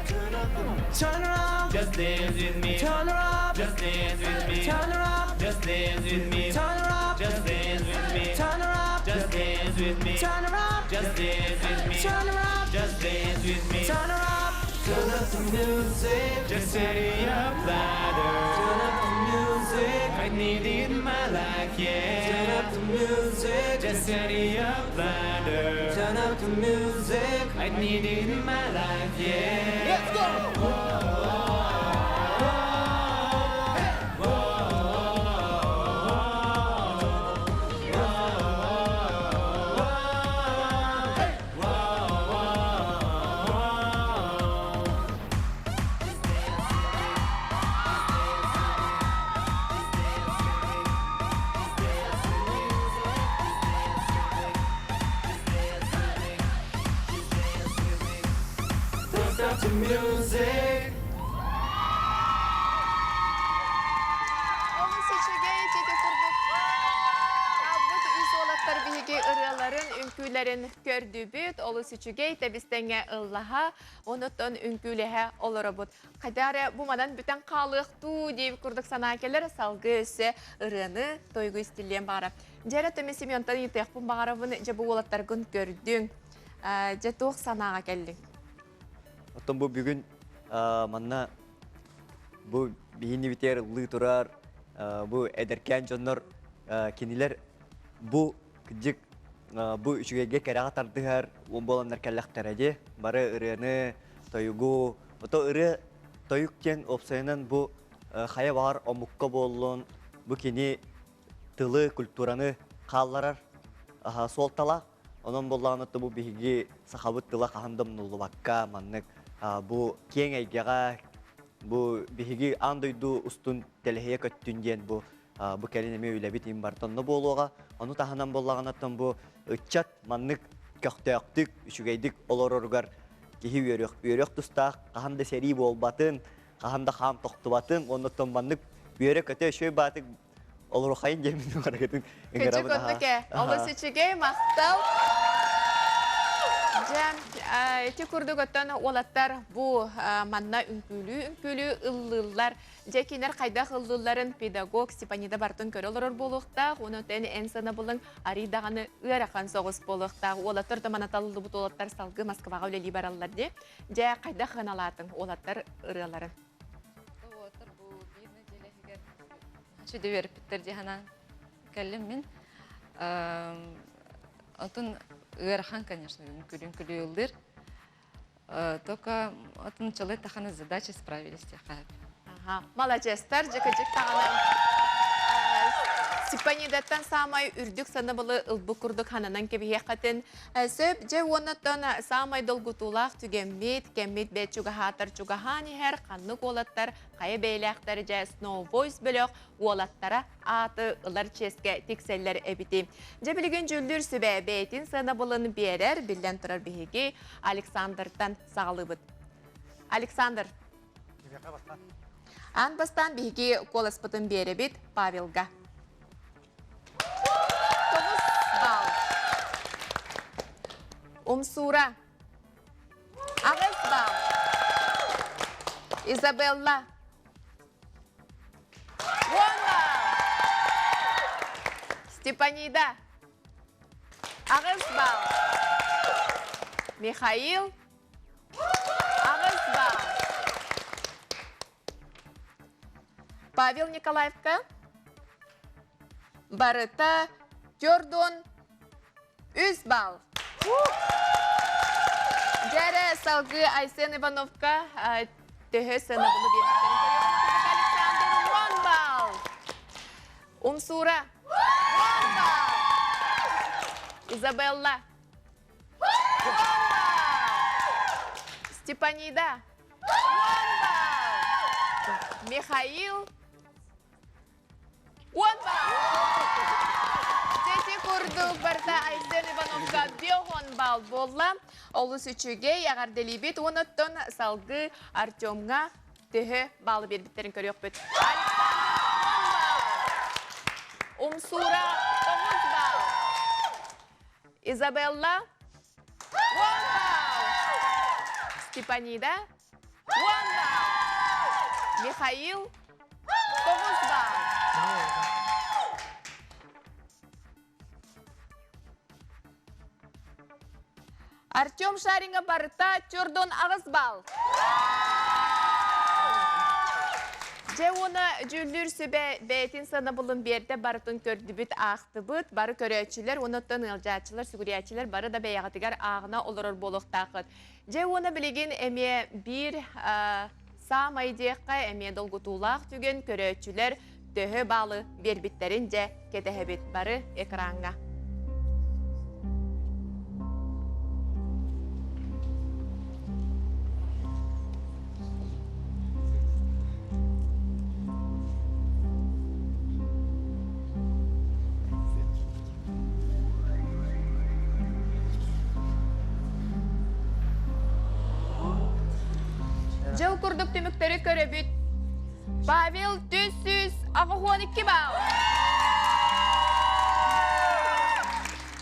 [SPEAKER 11] Turn around, just dance with me. Turn around, just dance with me. Turn around, just dance with me. Turn around, just dance with me. Turn around, just dance with me. Turn around, just dance with me. Turn around, just dance with me. Turn around, turn up the music, just set it up louder. Turn up the music, I need it in my life, yeah. Turn up the music, just set it up louder. Turn up the music, I need it in my life, yeah. Let's go! Don't stop the music.
[SPEAKER 2] Олус үчүгэй дьиэ курдук Албыт үс уолаттар биһиги ырыаларын, үҥкүүлэрин көрдүбүт. Олус үчүгэй тэбистэҥҥэ ыллаһа, онуттан үҥкүүлэһэ олоробут. Хайда эрэ бу манан бүтэн хаалыахтуу диэбит курдук санаа кэлэр, салгыы өссө ырыаны, тойугу истиллиэн баҕара. Дьэ эрэ Төмө Сементан ыйытыахпын баҕарабын, дьэ бу уолаттаргын көрдүҥ. Дьэ туох санааҕа кэллиҥ?
[SPEAKER 3] Оттон бу бүгүн манна бу биһинибитигэр ыллыы турар бу эдэркээн дьоннор кинилэр бу кырдьык бу үчүгэйгэ кэрэҕэ тардыһар буоланнар кэллэхтэрэ дии. Бары ырыаны, тойугу, ото ырыа тойук диэн уопсайынан бу хайа баҕар омукка буоллун, бу кини тылы, культураны хаалларар суолталаах. Онон буоллаҕына бу биһиги сахабыт тыла хаһан да умнуллубакка маннык бу киэҥ эйгэҕэ бу биһиги аан дойду устун тэлэһийэ көттүн диэн бу бу кэлин эмиэ үлэбит им барыта онно буолуоҕа. Ону таһынан буоллаҕына бу ыччат маннык көхтөөхтүк, үчүгэйдик олороругар киһи үөрүөх, үөрүөх тустаах, хаһан да сэрии буолбатын, хаһан да хаам тохтубатын, оннуттан маннык үөрэ-көтө үчүгэй баатык олорухайын диэммин барыгытын
[SPEAKER 2] ыҥырабын. Кырдьык оннук ээ. Олус үчүгэй, махтал. Дьэ, ити курдук оттон уолаттар бу манна үҥкүүлүү-үҥкүүлүү ыллыыллар. Дьэ, кинилэр хайдах ыллыылларын педагог Степанида барытын көрө олорор буолуохтаах. Уонна оттон эн санабылыҥ арый даҕаны ыарахан соҕус буолуохтаах. Уолаттар да манаталлыбыт уолаттар салгыы Москваҕа үлэлии бараллар дии. Дьэ, хайдах ыналаатыҥ уолаттар ырыаларын?
[SPEAKER 17] Уолаттар бу биир нэдиэлэ иһигэр Үчүгэй үөрэппиттэр дии санаан кэллим мин. Отун ыарахан, конечно, үҥкүлүн ыллыыр. Только отун чалай таханы задачи справились диэххэ.
[SPEAKER 2] Ага, маладьыастар, дьыкыдьык таҕанан Сипанидаттан саамай үрдүк санабылы ылбыт курдук хананан кэбиһиэххитин сөп. Дьэ уоннаттан саамай долгутуулаах түгэммит, кэммит бэт чугаһаатар чугаһаан иһэр ханнык уолаттар хайа бэйэлээхтэр дьэ Snow Voice бөлөх уолаттара ааты ылар чиэскэ тиксэллэр эбити. Дьэ билигин дьүүллүүр сүбэ бэйэтин сыанабылын биэрэр, биллэн турар биһиги Александртан саҕалыыбыт. Александр. Аан бастаан биһиги куоласпытын биэрэбит Павелга. 9 балл. Умсуура. 8 балл. Изабелла. Уонна Степанида. 8 балл. Михаил. 8 балл. Павел Николаевка. Барыта төрдөн үс балл. Дьэрэ салгыы Айсен Ивановка төһө сыанабылы биэрбиттэрин көрүөхпүт. Александр 10 балл. Умсуура 10 балл. Изабелла 10 балл. Степанида 10 балл. Михаил 10 балл. Дети курдук барда Айсен Ивановка 5 балл буолла. Олус үчүгэй эҕэрдэлиибит. Онуттан салгыы Артемҥа төһө баллы биэрбиттэрин көрүөхпүт. Умсуура 9 балл. Изабелла 10 балл. Степанида 10 балл. Михаил 9 балл. Артем Шаринга барыта төрдөн 8 балл. Дьэ уона дьүүллүүр сүбэ бэйэтин санабылын биэрдэ барытын көрдүбүт, аахтыбыт, бары көрөөччүлэр, онуттан ыалдьааччылар, сүгүрүйээччилэр бары да бэйэҕитигэр ааҕына олорор буолуохтааххыт. Дьэ уонна билигин эмиэ биир саамай диэххэ эмиэ долгутуулаах түгэн көрөөччүлэр төһө баалы биэрбиттэрин дьэ кэтэһэбит бары экраҥҥа. Дьыл курдук түмүктэри көрөбүт. Павел 382 балл.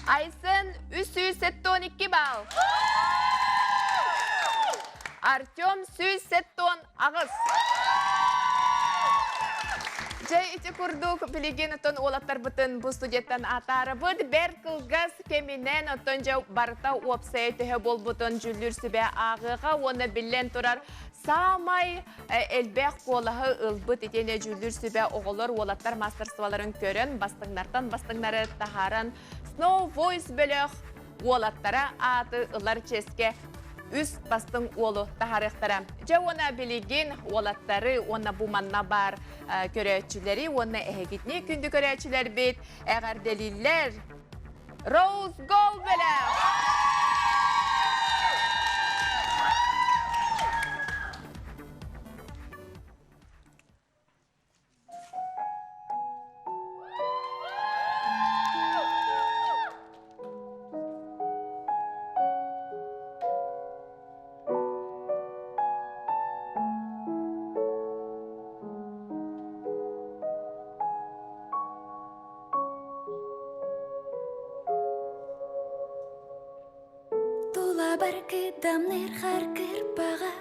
[SPEAKER 2] Айсен 372 балл. Артем 178. Дьэ ити курдук билигин оттон уолаттарбытын бу студияттан атаарабыт. Бэрт кылгас кэминэн оттон дьэ барыта уопсайа төһө буолбутун дьүүллүүр сүбэ ааҕыаҕа уонна биллэн турар саамай элбэх куолаһы ылбыт итиэннэ дьүүллүүр сүбэ оҕолор уолаттар маастарстволарын көрөн бастыҥнартан бастыҥнары таһааран Snow Voice бөлөх уолаттара ааты ылар чиэскэ үс бастыҥ уолу таһаарыахтара. Дьэ уонна билигин уолаттары уонна бу манна баар көрөөччүлэри уонна эһигитини күндү көрөөччүлэрбит эҕэрдэлииллэр. Rose Gold бөлөх!
[SPEAKER 4] Тулабар кыдамныр хар кырпаҕа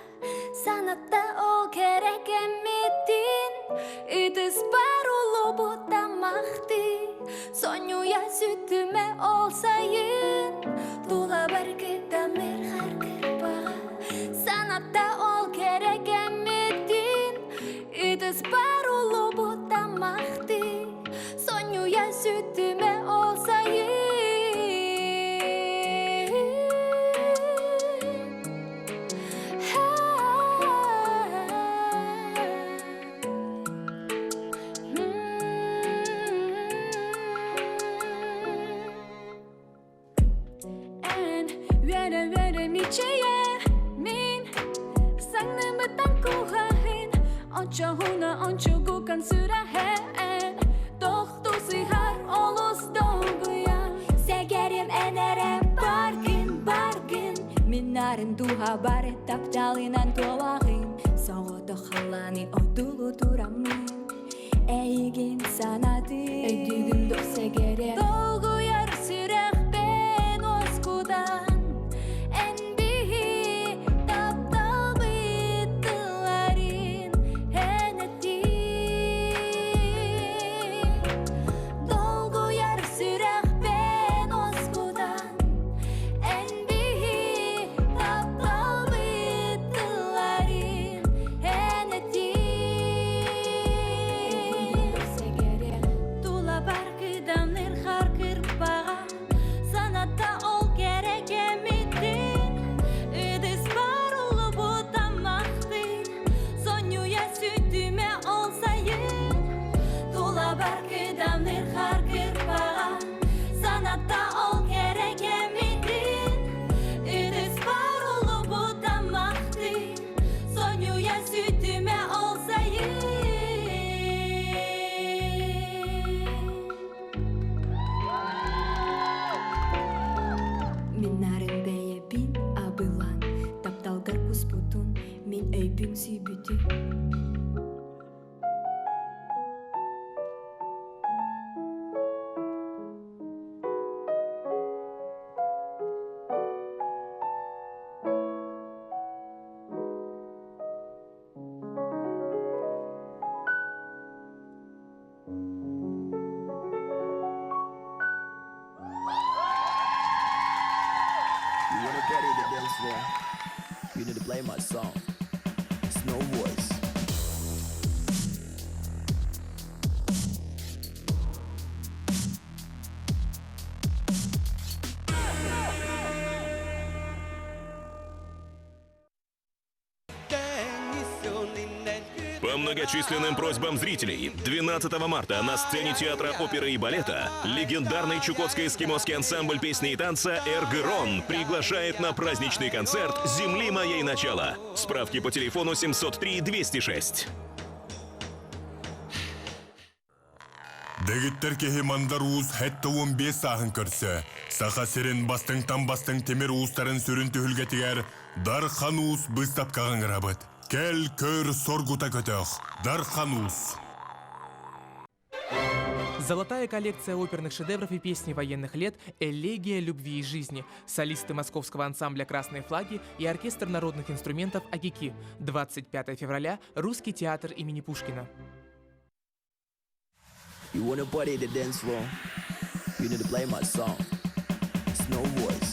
[SPEAKER 4] Санатта ол кэрэ кэммитин Ытыспар улубут тамахты Сонньуйа сүтүмэ ол сайын Тулабар кыдамныр хар кырпаҕа Санатта ол кэрэ кэммитин Ытыспар улубут тамахты. Сэргэхчийэ мин саҥнымыттан куһаһын Ончоһуна ончугукан сүрэһэн Тохту сыһар олус долгуйан Сэгэрим эн эрэ баргын, баргын Мин нарын дууһа бары тапталынан туолаҕын Соҕотох халлааны одуулуу тураммын Эйигин санатыы Өйдүүгүн дук сэгэрэ Долгуйар сүрэхпин уоскутан Эн биһи тапталбыт тылларын эн этиий Долгуйар сүрэхпин уоскутан Эн биһи тапталбыт тылларын эн Тулабар кыдамныр хар кырпаҕа Санатта ол кэрэ кэмитин Ыдыс бар улубут таммахтын Сонньуйа сүтүмэ ол сайын Тулабар кыдамныр хар кырпаҕа Санатта ол кэрэ кэмитин Ыдыс бар улубут таммахтын Сонньуйа сүтүмэ ол сайын Мин нарын бэйэбин абылан Тапталгар куспутун мин өйбүн сүүйбүтүм
[SPEAKER 1] You wanna party the dance floor? You need to play my song. Snow Voice.
[SPEAKER 23] По многочисленным просьбам зрителей, 12 марта на сцене театра оперы и балета легендарный чукотско-эскимосский ансамбль песни и танца «Эргерон» приглашает на праздничный концерт «Земли моей начало». Справки по телефону 703 206.
[SPEAKER 9] Дэгиттэр киһи Мандар Уус 75 сааһын көрсө, Саха сирин бастыҥтан бастыҥ тимир уустарын сүрүн түһүлгэтигэр Дархан Уус быыстапкаҕа ыҥырабыт. Кэл, көр, соргута көтөх. Дархан Уус.
[SPEAKER 10] Золотая коллекция оперных шедевров и песни военных лет «Элегия любви и жизни». Солисты московского ансамбля «Красные флаги» и оркестр народных инструментов «Агики». 25 февраля. Русский театр имени Пушкина.
[SPEAKER 1] You wanna party the dance floor? You need to play my song. Snow Voice.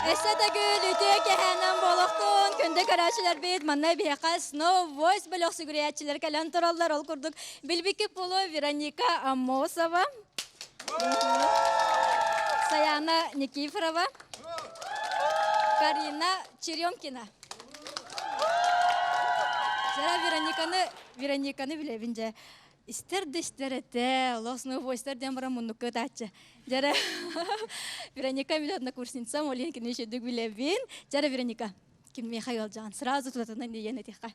[SPEAKER 6] Өссө да күл үтүө кэһээнэн буолуохтун күндү көрөөччүлэрбит манна биһиэхэ Snow Voice бөлөх сүгүрүйээччилэр кэлэн тураллар ол курдук билбикки пулу Вероника Аммосова Саяна Никифорова, Карина Черемкина. Жара Верониканы, Верониканы билэбин дьэ. Истер да истер этэ, олох сновойстар диэн баран муннукка ытааччы. Жара Вероника мин однокурсницам, ол иһин кинини үчүгдүк билэбин. Жара Вероника, ким миэхэ ыалдьаҕын сразу тутатынан диэн этиэххэ.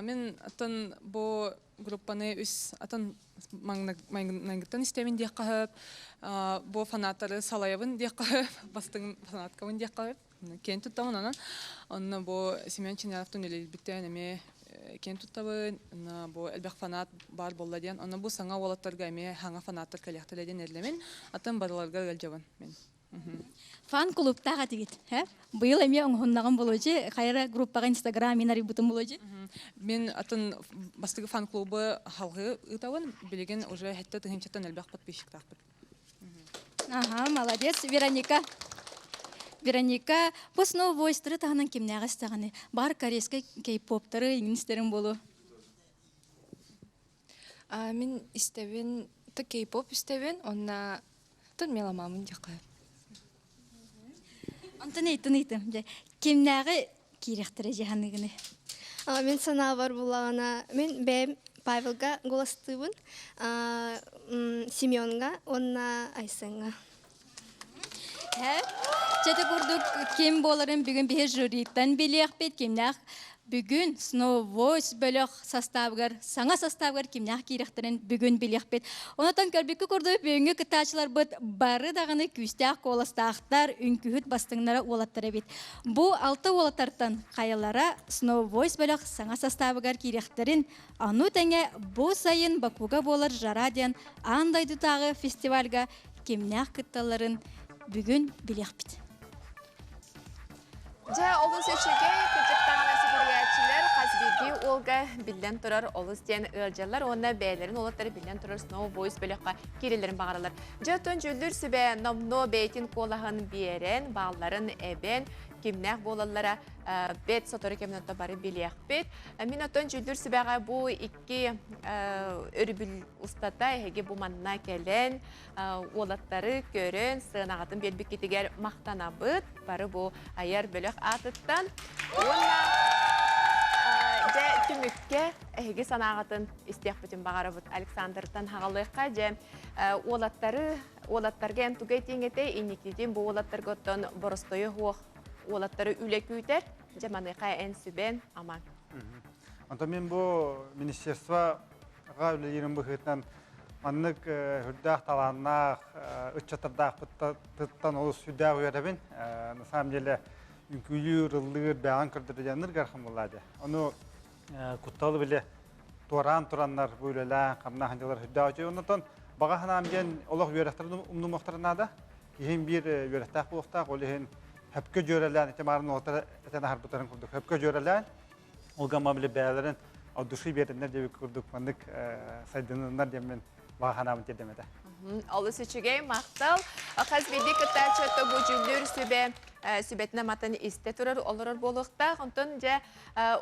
[SPEAKER 12] Мин атын бу группаны үс атын маҥнайгыттан истэбин диэххэ сөп. Бу фанаттары салайабын диэххэ сөп. Бастыҥ фанаткабын диэххэ сөп. Киэн туттабын онон. Онно бу Семен Чиняровтун үлэлиирбиттэн эмиэ киэн туттабын. Онно бу элбэх фанат баар буолла диэн. Онно бу саҥа уолаттарга эмиэ хаҥа фанаттар кэлиэхтэрэ диэн эрлэмин. Атын барыларга ыалдьабын мин.
[SPEAKER 6] Фан-клубтаах этигит, э? Быйыл эмиэ оҥоһуннаҕым болуочу, хайра группаҕа Инстаграм мин арыйбытым болуочу.
[SPEAKER 12] Мин атын бастакы фан-клубы халгыы ыытабын. Билигин уже хэттэ тыһыынчаттан элбэх подписчиктаахпыт.
[SPEAKER 6] Ага, молодец, Вероника. Вероника, бу снова войстары таһынан кимнээҕи истэҕини? Бар корейскай кей-поптары иҥнистерин болу.
[SPEAKER 24] Мин истэбин, то кей-поп истэбин, онна Тон меломамын диэххэ.
[SPEAKER 6] Онтон ыйтын ыйтым. Дьэ, кимнээҕи киирэхтэрэ дьаһаныгыны?
[SPEAKER 7] Мин санаабар буллаҕына, мин бэйэм Павелга голостыыбын, Семенга уонна Айсеҥҥа.
[SPEAKER 6] Чэ курдук ким буоларын бүгүн биһи жюриттан билиэхпит, кимнээх бүгүн Snow Voice бөлөх составыгар, саҥа составыгар кимнээх киирэхтэрин бүгүн билиэхпит. Онотон көрбүккэ курдук бүгүҥҥү кыттааччыларбыт бары даҕаны күүстээх куоластаахтар, үҥкүүһүт бастыҥнара уолаттар эбит. Бу алта уолаттартан хайалара Snow Voice бөлөх саҥа составыгар киириэхтэрин, ону тэҥэ бу сайын Бакуга буолар Жара диэн аан дойдутааҕы фестивальга кимнээх кытталларын бүгүн билиэхпит.
[SPEAKER 2] Дьэ, олус үчүгэй, кырдьыктаҕына сүгүрүйээччилэр хас биирдии уолга биллэн турар олус диэн ыалдьаллар уонна бэйэлэрин уолаттары биллэн турар Snow Boys бөлөххө киирэллэрин баҕараллар. Дьэ, оттон дьүүллүүр сүбэ номнуо бэйэтин куолаһын биэрэн, баалларын эбэн, кимнээх буолаллара бэт сотору кэминэн бары билиэхпит. Мин оттон дьүүллүүр сүбэҕэ бу икки өрүбүл устата эһиги бу манна кэлэн уолаттары көрөн сыанаҕытын биэрбиккитигэр махтанабыт. Бары бу айар бөлөх аатыттан. Уонна дьэ түмүккэ эһиги санааҕытын истиэхпитин баҕарабыт. Александртан хаҕалыахха дьэ уолаттары уолаттарга эн тугу этиэҥ этэй инникитин бу уолаттарга оттон боростойу суох уолаттары үлэ күүтэр. Дьэ маныаха эн сүбэн амаҥ.
[SPEAKER 13] Онтон мин бу министерствоҕа үлэлиирим быһыытынан маннык үрдээх талааннаах ыччаттардаахпыттан олус сүрдээх үөрэбин. На самом деле үҥкүүлүүр, ыллыыр, бэҕэн көрдөрө диэн ыргархан буоллаа дьэ. Ону кутталы биле туораан тураннар бу үлэлээн хамнаан дьылар үрдээх үчүгэй. Оннотон баҕа санаам диэн олох үөрэхтэрин умнумуохтарын наада. Киһим биир үөрэхтээх буолуохтаах, ол иһин хөпкө дьүөрэлээн, ити маарын уолаттар этэн аһарбыттарын курдук, хөпкө дьүөрэлээн Ол гамма били бэйэлэрин от души биэрэннэр диэбит курдук маннык сайдыныннар диэммин баҕа санаабын тиэрдэм этэ.
[SPEAKER 2] Олус үчүгэй, махтал. Хас биирдии кыттааччы бу дьүүллүүр сүбэ сүбэтин аматын истэ турар, олорор буолуохтаах. Онтон дьэ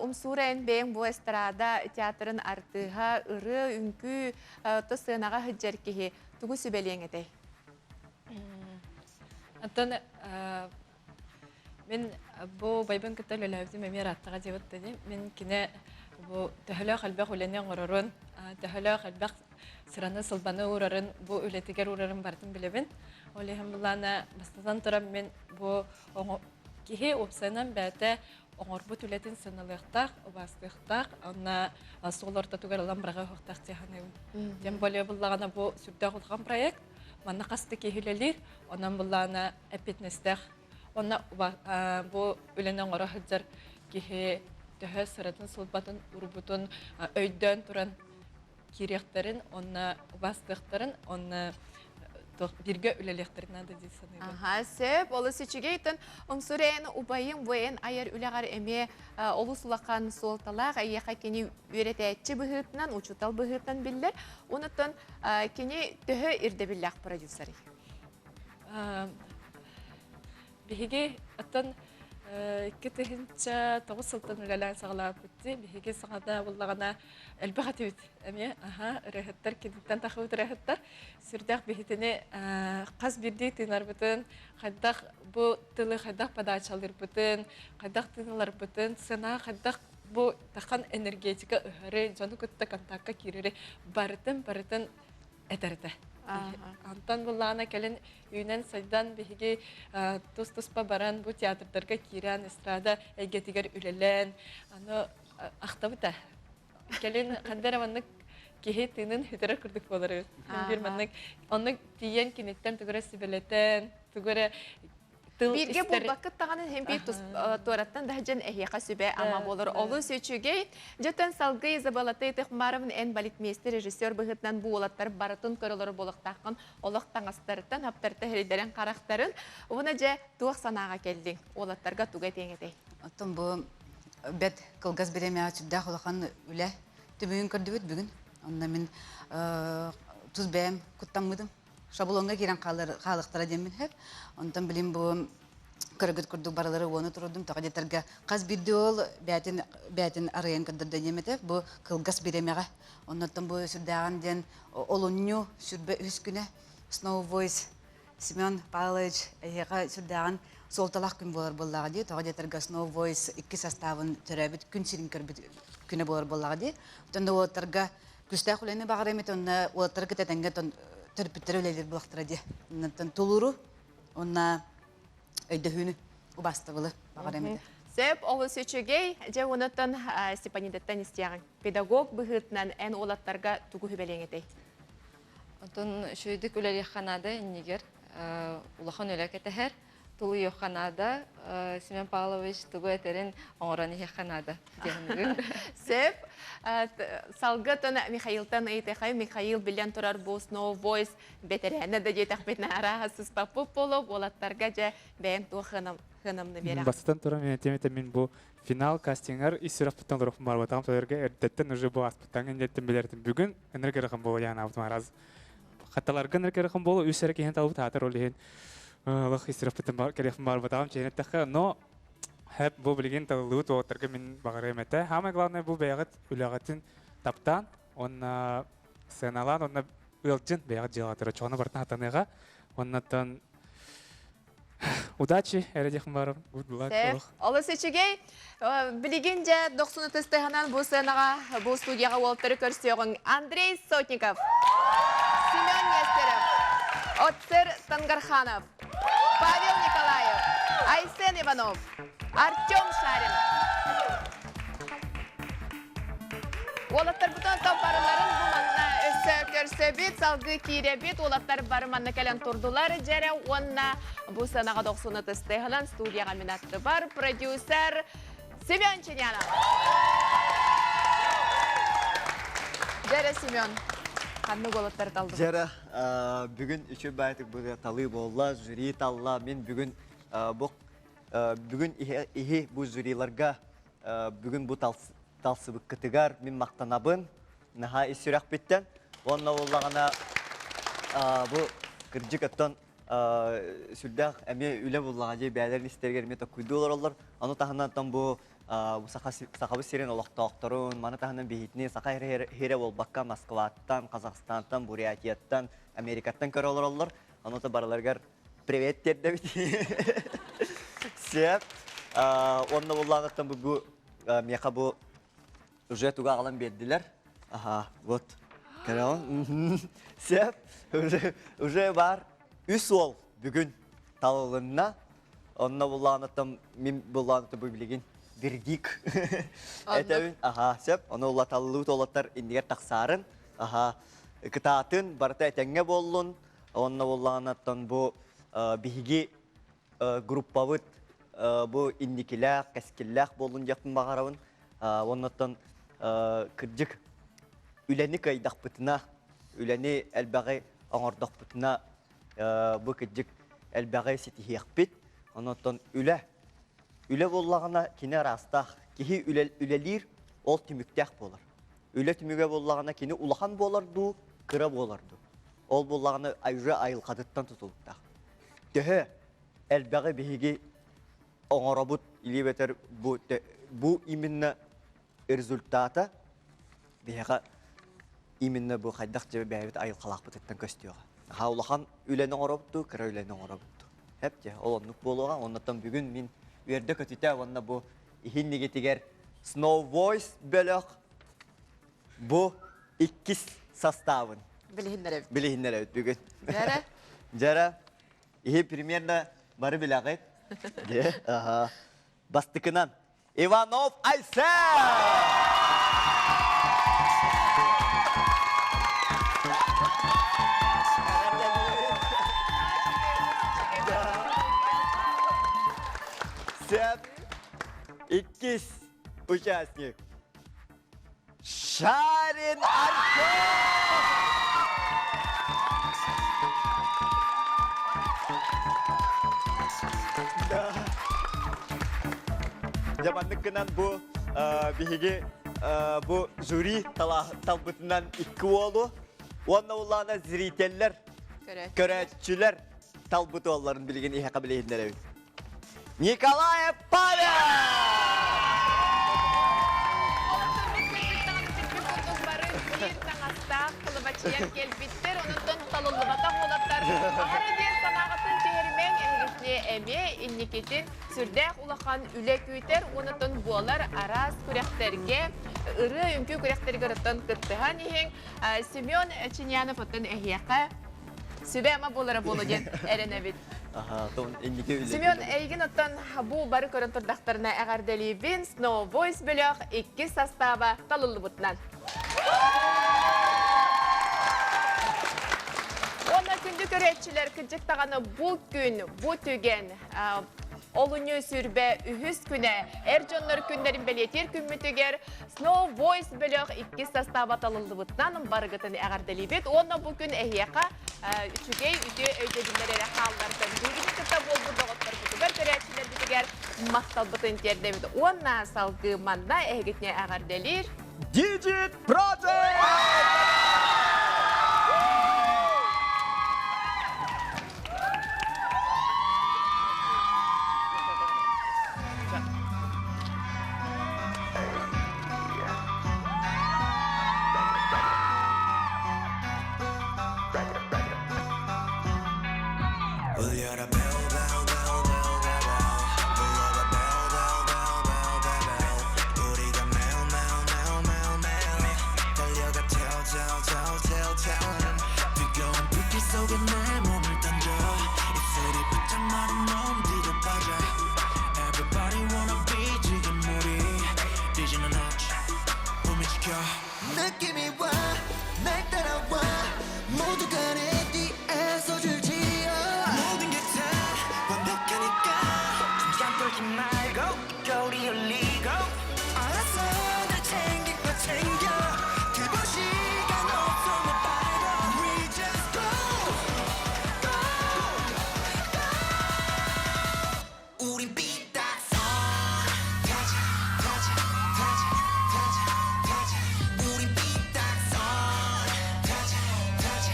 [SPEAKER 2] умсуура эн бэйэҥ бу эстрада театрын артыыһа, ырыа, үҥкүү, то сыанаҕа сылдьар киһи тугу сүбэлиэҥ этэй?
[SPEAKER 17] Оттон Мин бу убайбын кытта үлэлээбитим эмиэ ырааттаҕа диэбит дии. Мин кини бу төһөлөөх элбэх үлэни оҥорорун, төһөлөөх элбэх сыраны-сылбаны уурарын, бу үлэтигэр уурарын барытын билэбин. Ол иһин былаана бастатан туран мин бу киһи уопсайынан бэйэтэ оҥорбут үлэтин сыаналыахтаах, убаастыахтаах, онно суол ортотугар ылан быраҕа уһуохтаах дии саныыбын. Тем более буллаҕына бу сүрдээх улахан проект, манна хас да киһи үлэлиир, онон буллаҕына эппиэтинэстээх Онно бу үлэни оҥоро сылдьар киһи төһө сыратын-сылбатын урбутун өйдөөн туран киириэхтэрин, онно убаастыахтарын, онно бииргэ үлэлиэхтэрин наада дии саныыбын.
[SPEAKER 2] Аха, сөп. Олус үчүгэй. Оттон Умсурээн убайым бу эн айар үлэҕэр эмиэ олус улахан суолталаах. Эйиэхэ кини үөрэтээччи быһыытынан, учуутал быһыытынан биллэр. Онуттан кини төһө ирдэбиллээх продюсерый?
[SPEAKER 17] Биһиги оттон 2009 сылтан үлэлээн саҕалаабыппыт дии. Биһиги саҥата буллаҕына элбэх этибит эмиэ. Аха, ырыаһыттар киниттэн тахыбыт ырыаһыттар. Сүрдээх биһитини хас биирдии тыынарбытын, хайдах бу тылы хайдах подачалыырбытын, хайдах тыыналарбытын, сценаҕа хайдах бу тахан энергетика ыһары, дьону кытта контакка киирэри барытын барытын этэр этэ. Антон буллаана кэлин үүнэн-сайдан биһиги тус-туспа баран бу театрдарга киирэн эстрада эйгэтигэр үлэлээн аны ахтабыта. Кэлин ханна эрэ маннык киһи тыынын сүтэрэр курдук буолар эбит. Биир маннык оннук тиийэн киниттэн тугу эрэ сүбэлэтэн, тугу эрэ тыл
[SPEAKER 2] Бииргэ булбаккыт даҕаны иһин биир туораттан да дьэн эһиэхэ сүбэ ама буолар олус үчүгэй. Дьөтөн салгыы Изабеллата Итихмаровна эн балетмейстер режиссер быһыытынан бу уолаттар барытын көрөлөрө буолуохтааххын олох таҥастарыттан хаптарта хэрийдэрин харахтарын уонна дьэ туох санааҕа кэллиҥ уолаттарга тугу этиэҥ этэй?
[SPEAKER 14] Оттон бу бэрт кылгас бириэмэҕэ сүрдээх улахан үлэ түмүгүн көрдүбүт бүгүн. Онно мин тус бэйэм куттаммытым. шаблоҥҥа киирэн хаалыахтара диэммин сөп. Онтон билин бу көрөгүт курдук барылары уону турурдум. Тоҕо диэтэргэ хас биирдии уол бээтин бээтин арыйан көрдөрдө диэм этэ. Бу кылгас бириэмэҕэ. Оннуттан бу сүрдээҕин диэн олунньу сүрбэ үһүс күнэ Snow Voice. Семен Павлович эһиэхэ сүрдээҕин суолталаах күн буолар буоллаҕа дии. Тоҕо диэтэргэ Snow Voice икки составын төрөөбүт күн сирин көрбүт күнэ буолар буоллаҕа дии. Оттон да уолаттарга күстээх үлэни баҕарыам этэ, онно уолаттары кытта тэҥҥэ төрөппүттэрэ үлэлиир буоллахтара дии. Оннуттан тулууру уонна өйдөһүүнү, убаастабылы баҕарыам этэ.
[SPEAKER 2] Сөп, олус үчүгэй. Дьэ, онуттан Степанидаттан истиэҕиҥ. Педагог быһыытынан эн уолаттарга тугу сүбэлиэҥ этэй?
[SPEAKER 17] Онтон үчүгэйдик үлэлиэххэ наада иннигэр улахан үлэ кэтэһэр. Тулуйуохха наада. Семен Павлович тугу этэрин оҥорон иһиэххэ наада диэн
[SPEAKER 2] Сөп. Салгытын Михаилтан ыйытыахай. Михаил билэн турар бу Snow Voice бэтэрээнэ да диэтэхпитинэ арааһа сыспаппыт буолуо. Уолаттарга дьэ бэйэҥ туох хыанамны биэрэҕин?
[SPEAKER 5] Бастатан туран мен этиэм этэ мин бу финал кастингар ис сүрэхпиттэн олорохпун барбатаҕым толорго эрдэттэн уже бу ааспыттан иннеттен билэртим бүгүн энергерахым буолу янаабытым араз хатталарга энергерахым буолу үс эрэ киһини талбыт аатар ол иһин олох ис сүрэхпиттэн кэлиэхпин барбатаҕым чэйин эттэххэ но хэп бу билигин талыллыбыт уолаттарга мин баҕарыам этэ самое главное бу бэйэҕит үлэҕитин таптаан уонна сыаналаан уонна ыалдьын бэйэҕит дьыалаҕытыгар оччоҕуна барытын хатаныаҕа уоннаттан Удачи, эрэ диэхпин баарым. Good luck.
[SPEAKER 2] Сөп. Олус үчүгэй. Билигин дьэ дохсуну тыстыһынан бу сценаҕа, бу студияҕа уолтары көрсүөҕүҥ. Андрей Сотников, Семен Нестеров, Отцер Тангарханов, Павел Николаев, Айсен Иванов, Артем Шарин. Уолаттарбытын оттон барыларын бу манна өссө көрсөбүт, салгыы киирэбит. Уолаттар бары манна кэлэн турдулар дьэрэ уонна бу сыанаҕа дохсуну тыстыһынан студияҕа мин аттыбар продюсер Семен Чинянов. Дьэрэ Семен, ханнык уолаттары талдыбыт?
[SPEAKER 3] Дьэрэ, бүгүн үчүгэй баайтык бу талыы буолла, жюри талла. Мин бүгүн бу бүгүн иһи бу жюриларга бүгүн бу талсыбыккытыгар мин махтанабын наһаа ис сүрэхпиттэн уонна буоллаҕына бу кырдьык оттон сүрдээх эмиэ үлэ буллаҕа дии бэйэлэрин истэригэр эмиэ токкуйдуу олороллор ону таһынан оттон бу сахабыт сирин олохтоохторун маны таһынан биһитини саха хирэ буолбакка Москваттан Казахстантан Бурятияттан Америкаттан көрө олороллор ону барыларыгар Привет тиэрдэбит. Сөп. Онно буллаҕыттан бу миэхэ бу уже туга аҕалан биэрдилэр. Аха, вот. Көрөҕүн? Сөп. Уже уже бар үс уол бүгүн талылынна. Онно буллаҕыттан мин буллаҕыттан бу билигин вердикт этэбин. Аха, сөп. Ону улаталлыы толоттар иннигэр тахсаарын. Аха, кытаатын барыта этэҥҥэ буоллун. Онно буоллаҕына бу биһиги группабыт бу инникилээх, кэскиллээх буоллун диэхпин баҕарабын. Оннуттан кырдьык үлэни кыайдахпытына, үлэни элбэҕи оҥордохпутуна бу кырдьык элбэҕи ситиһиэхпит. Оннуттан үлэ үлэ буоллаҕына кини араастаах. Киһи үлэлиир ол түмүктээх буолар. Үлэ түмүгэ буоллаҕына кини улахан буолар дуу, кыра буолар дуу. Ол буоллаҕына уже айылҕатыттан тутулуктаах. Төһө элбэҕи биһиги оҥоробут или эбэтэр бу, бу именно результата биһиэхэ именно бу хайдах дьэ бэйэбит айылҕалаахпытыттан көстүөҕэ. Аха улахан үлэни оҥоробут дуу, кыра үлэни оҥоробут дуу. Хэп дьэ, ол оннук буолуоҕа. Оннуттан бүгүн мин үөрдэ көтүтэ уонна бу иһин нигитигэр Snow Voice бөлөх Бу иккис составын.
[SPEAKER 2] Билиһиннэрэбит.
[SPEAKER 3] Билиһиннэрэбит бүгүн.
[SPEAKER 2] Дьэрэ.
[SPEAKER 3] Дьэрэ. Иһи примерно бары билэҕит. Дьэ, аха. Бастыкынан Иванов Айсен! Сөп. Иккис участник. Шарин Артем! Дьэ маннык гынан бу биһиги бу жюри талбытынан икки уолу уонна улаана зрителлэр көрөөччүлэр талбыт уолларын билигин иһэхэ билиһиннэрэбит. Николаев Павел!
[SPEAKER 2] Биир таҥастаах кылыбачыйан кэлбиттэр, онуттан талыллыбатах уолаттар. Аһара диэн санааҕа инникитин сүрдээх улахан үлэ күүтэр уонутун буолар араас күрэхтэргэ ырыа үҥкүү күрэхтэригэр оттон кыттыһан иһиҥ. Семен Чинянов оттон эһиэхэ сүбэ-ама буолара буолуо диэн эрэнэбит. Семен, эйигин оттон бу бары көрөн турдахтарына эҕэрдэлиибин. Snow Voice бөлөх иккис састааба талыллыбытынан. Уонна күндү көрөөччүлэр, кырдьык даҕаны бу күн, бу түгэн олунньу сүрбэ үһүс күнэ эр дьоннор күннэрин бэлиэтиир күммүтүгэр Snow Voice бөлөх иккис састааба талыллыбытынан барыгытын эҕэрдэлиибит. Уонна бу күн эһиэхэ үчүгэй, үтүө өйдөбүллэр эрэ хааллардын. Биһигини кытта буолбут доҕотторбутугар, көрөөччүлэрбитигэр махталбытын тиэрдэбит. Уонна салгыы манна эһигитини эҕэрдэлиир
[SPEAKER 3] Digit Project!
[SPEAKER 8] 느낌이 와, 날 따라와. 모두가 내 뒤에서 줄지어. 모든 게 다 완벽하니까 심장 떨지 말고 거리 올리고. 알았어, 날 챙길 거 챙겨. 그볼 시간 없어 못 빨고. We just go, go, go. 우린 삐딱선. 가자 가자 가자 가자 가자. 우린 삐딱선. 가자 가자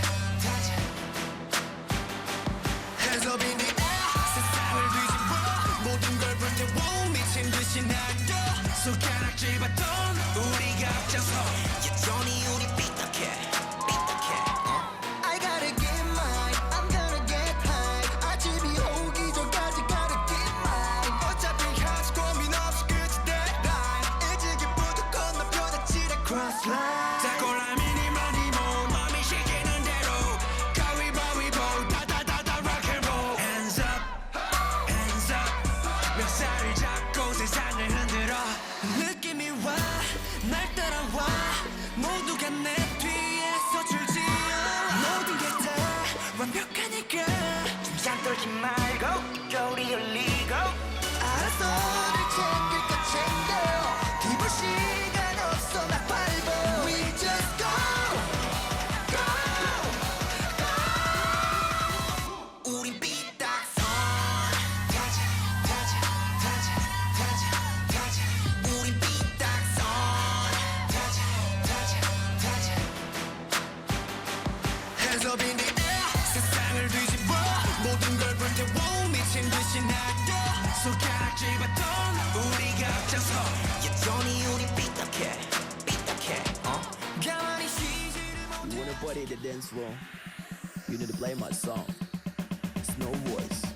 [SPEAKER 8] 가자. Hands up in the air. 세상을 뒤집어. 모든 걸 불태워. 미친 듯이 날려. 손가락질 받던 우리가 앞장서. 여전히 우리 삐딱해 삐딱해. I gotta get mine. I'm gonna get high. 아침이 오기 전까지 gotta get mine. 어차피 하지 고민 없이 끝이 deadline. 일찍이부터 건너편에 칠해 cross line. 자 골라 미니 마니 모 맘이 시키는 대로. 가위바위보 다다다다 rock and roll. Hands up, hands up. 멱살을 잡고 세상을 흔들어. 느낌이 와, 날 따라와. 모두가 내 뒤에서 줄지어. 모든 게 다 완벽하니까 심장 떨지 말고 거리 올리고. 알았어, 늘 챙길 거 챙겨. 뒤볼 시간 없어 나 밟어. We just go, go, go. 우린 삐딱선. 가자 가자 가자 가자 가자. 우린 삐딱선. 가자 가자 가자. Hands up in the air. 세상을 뒤집어. 모든 걸 불태워. 미친 듯이 날려. 손가락질 받던 우리가 앞장서. 여전히 우리 삐딱해 삐딱해. 가만히 쉬지를
[SPEAKER 1] You wanna party the dance floor? You need to play my song. Snow Voice.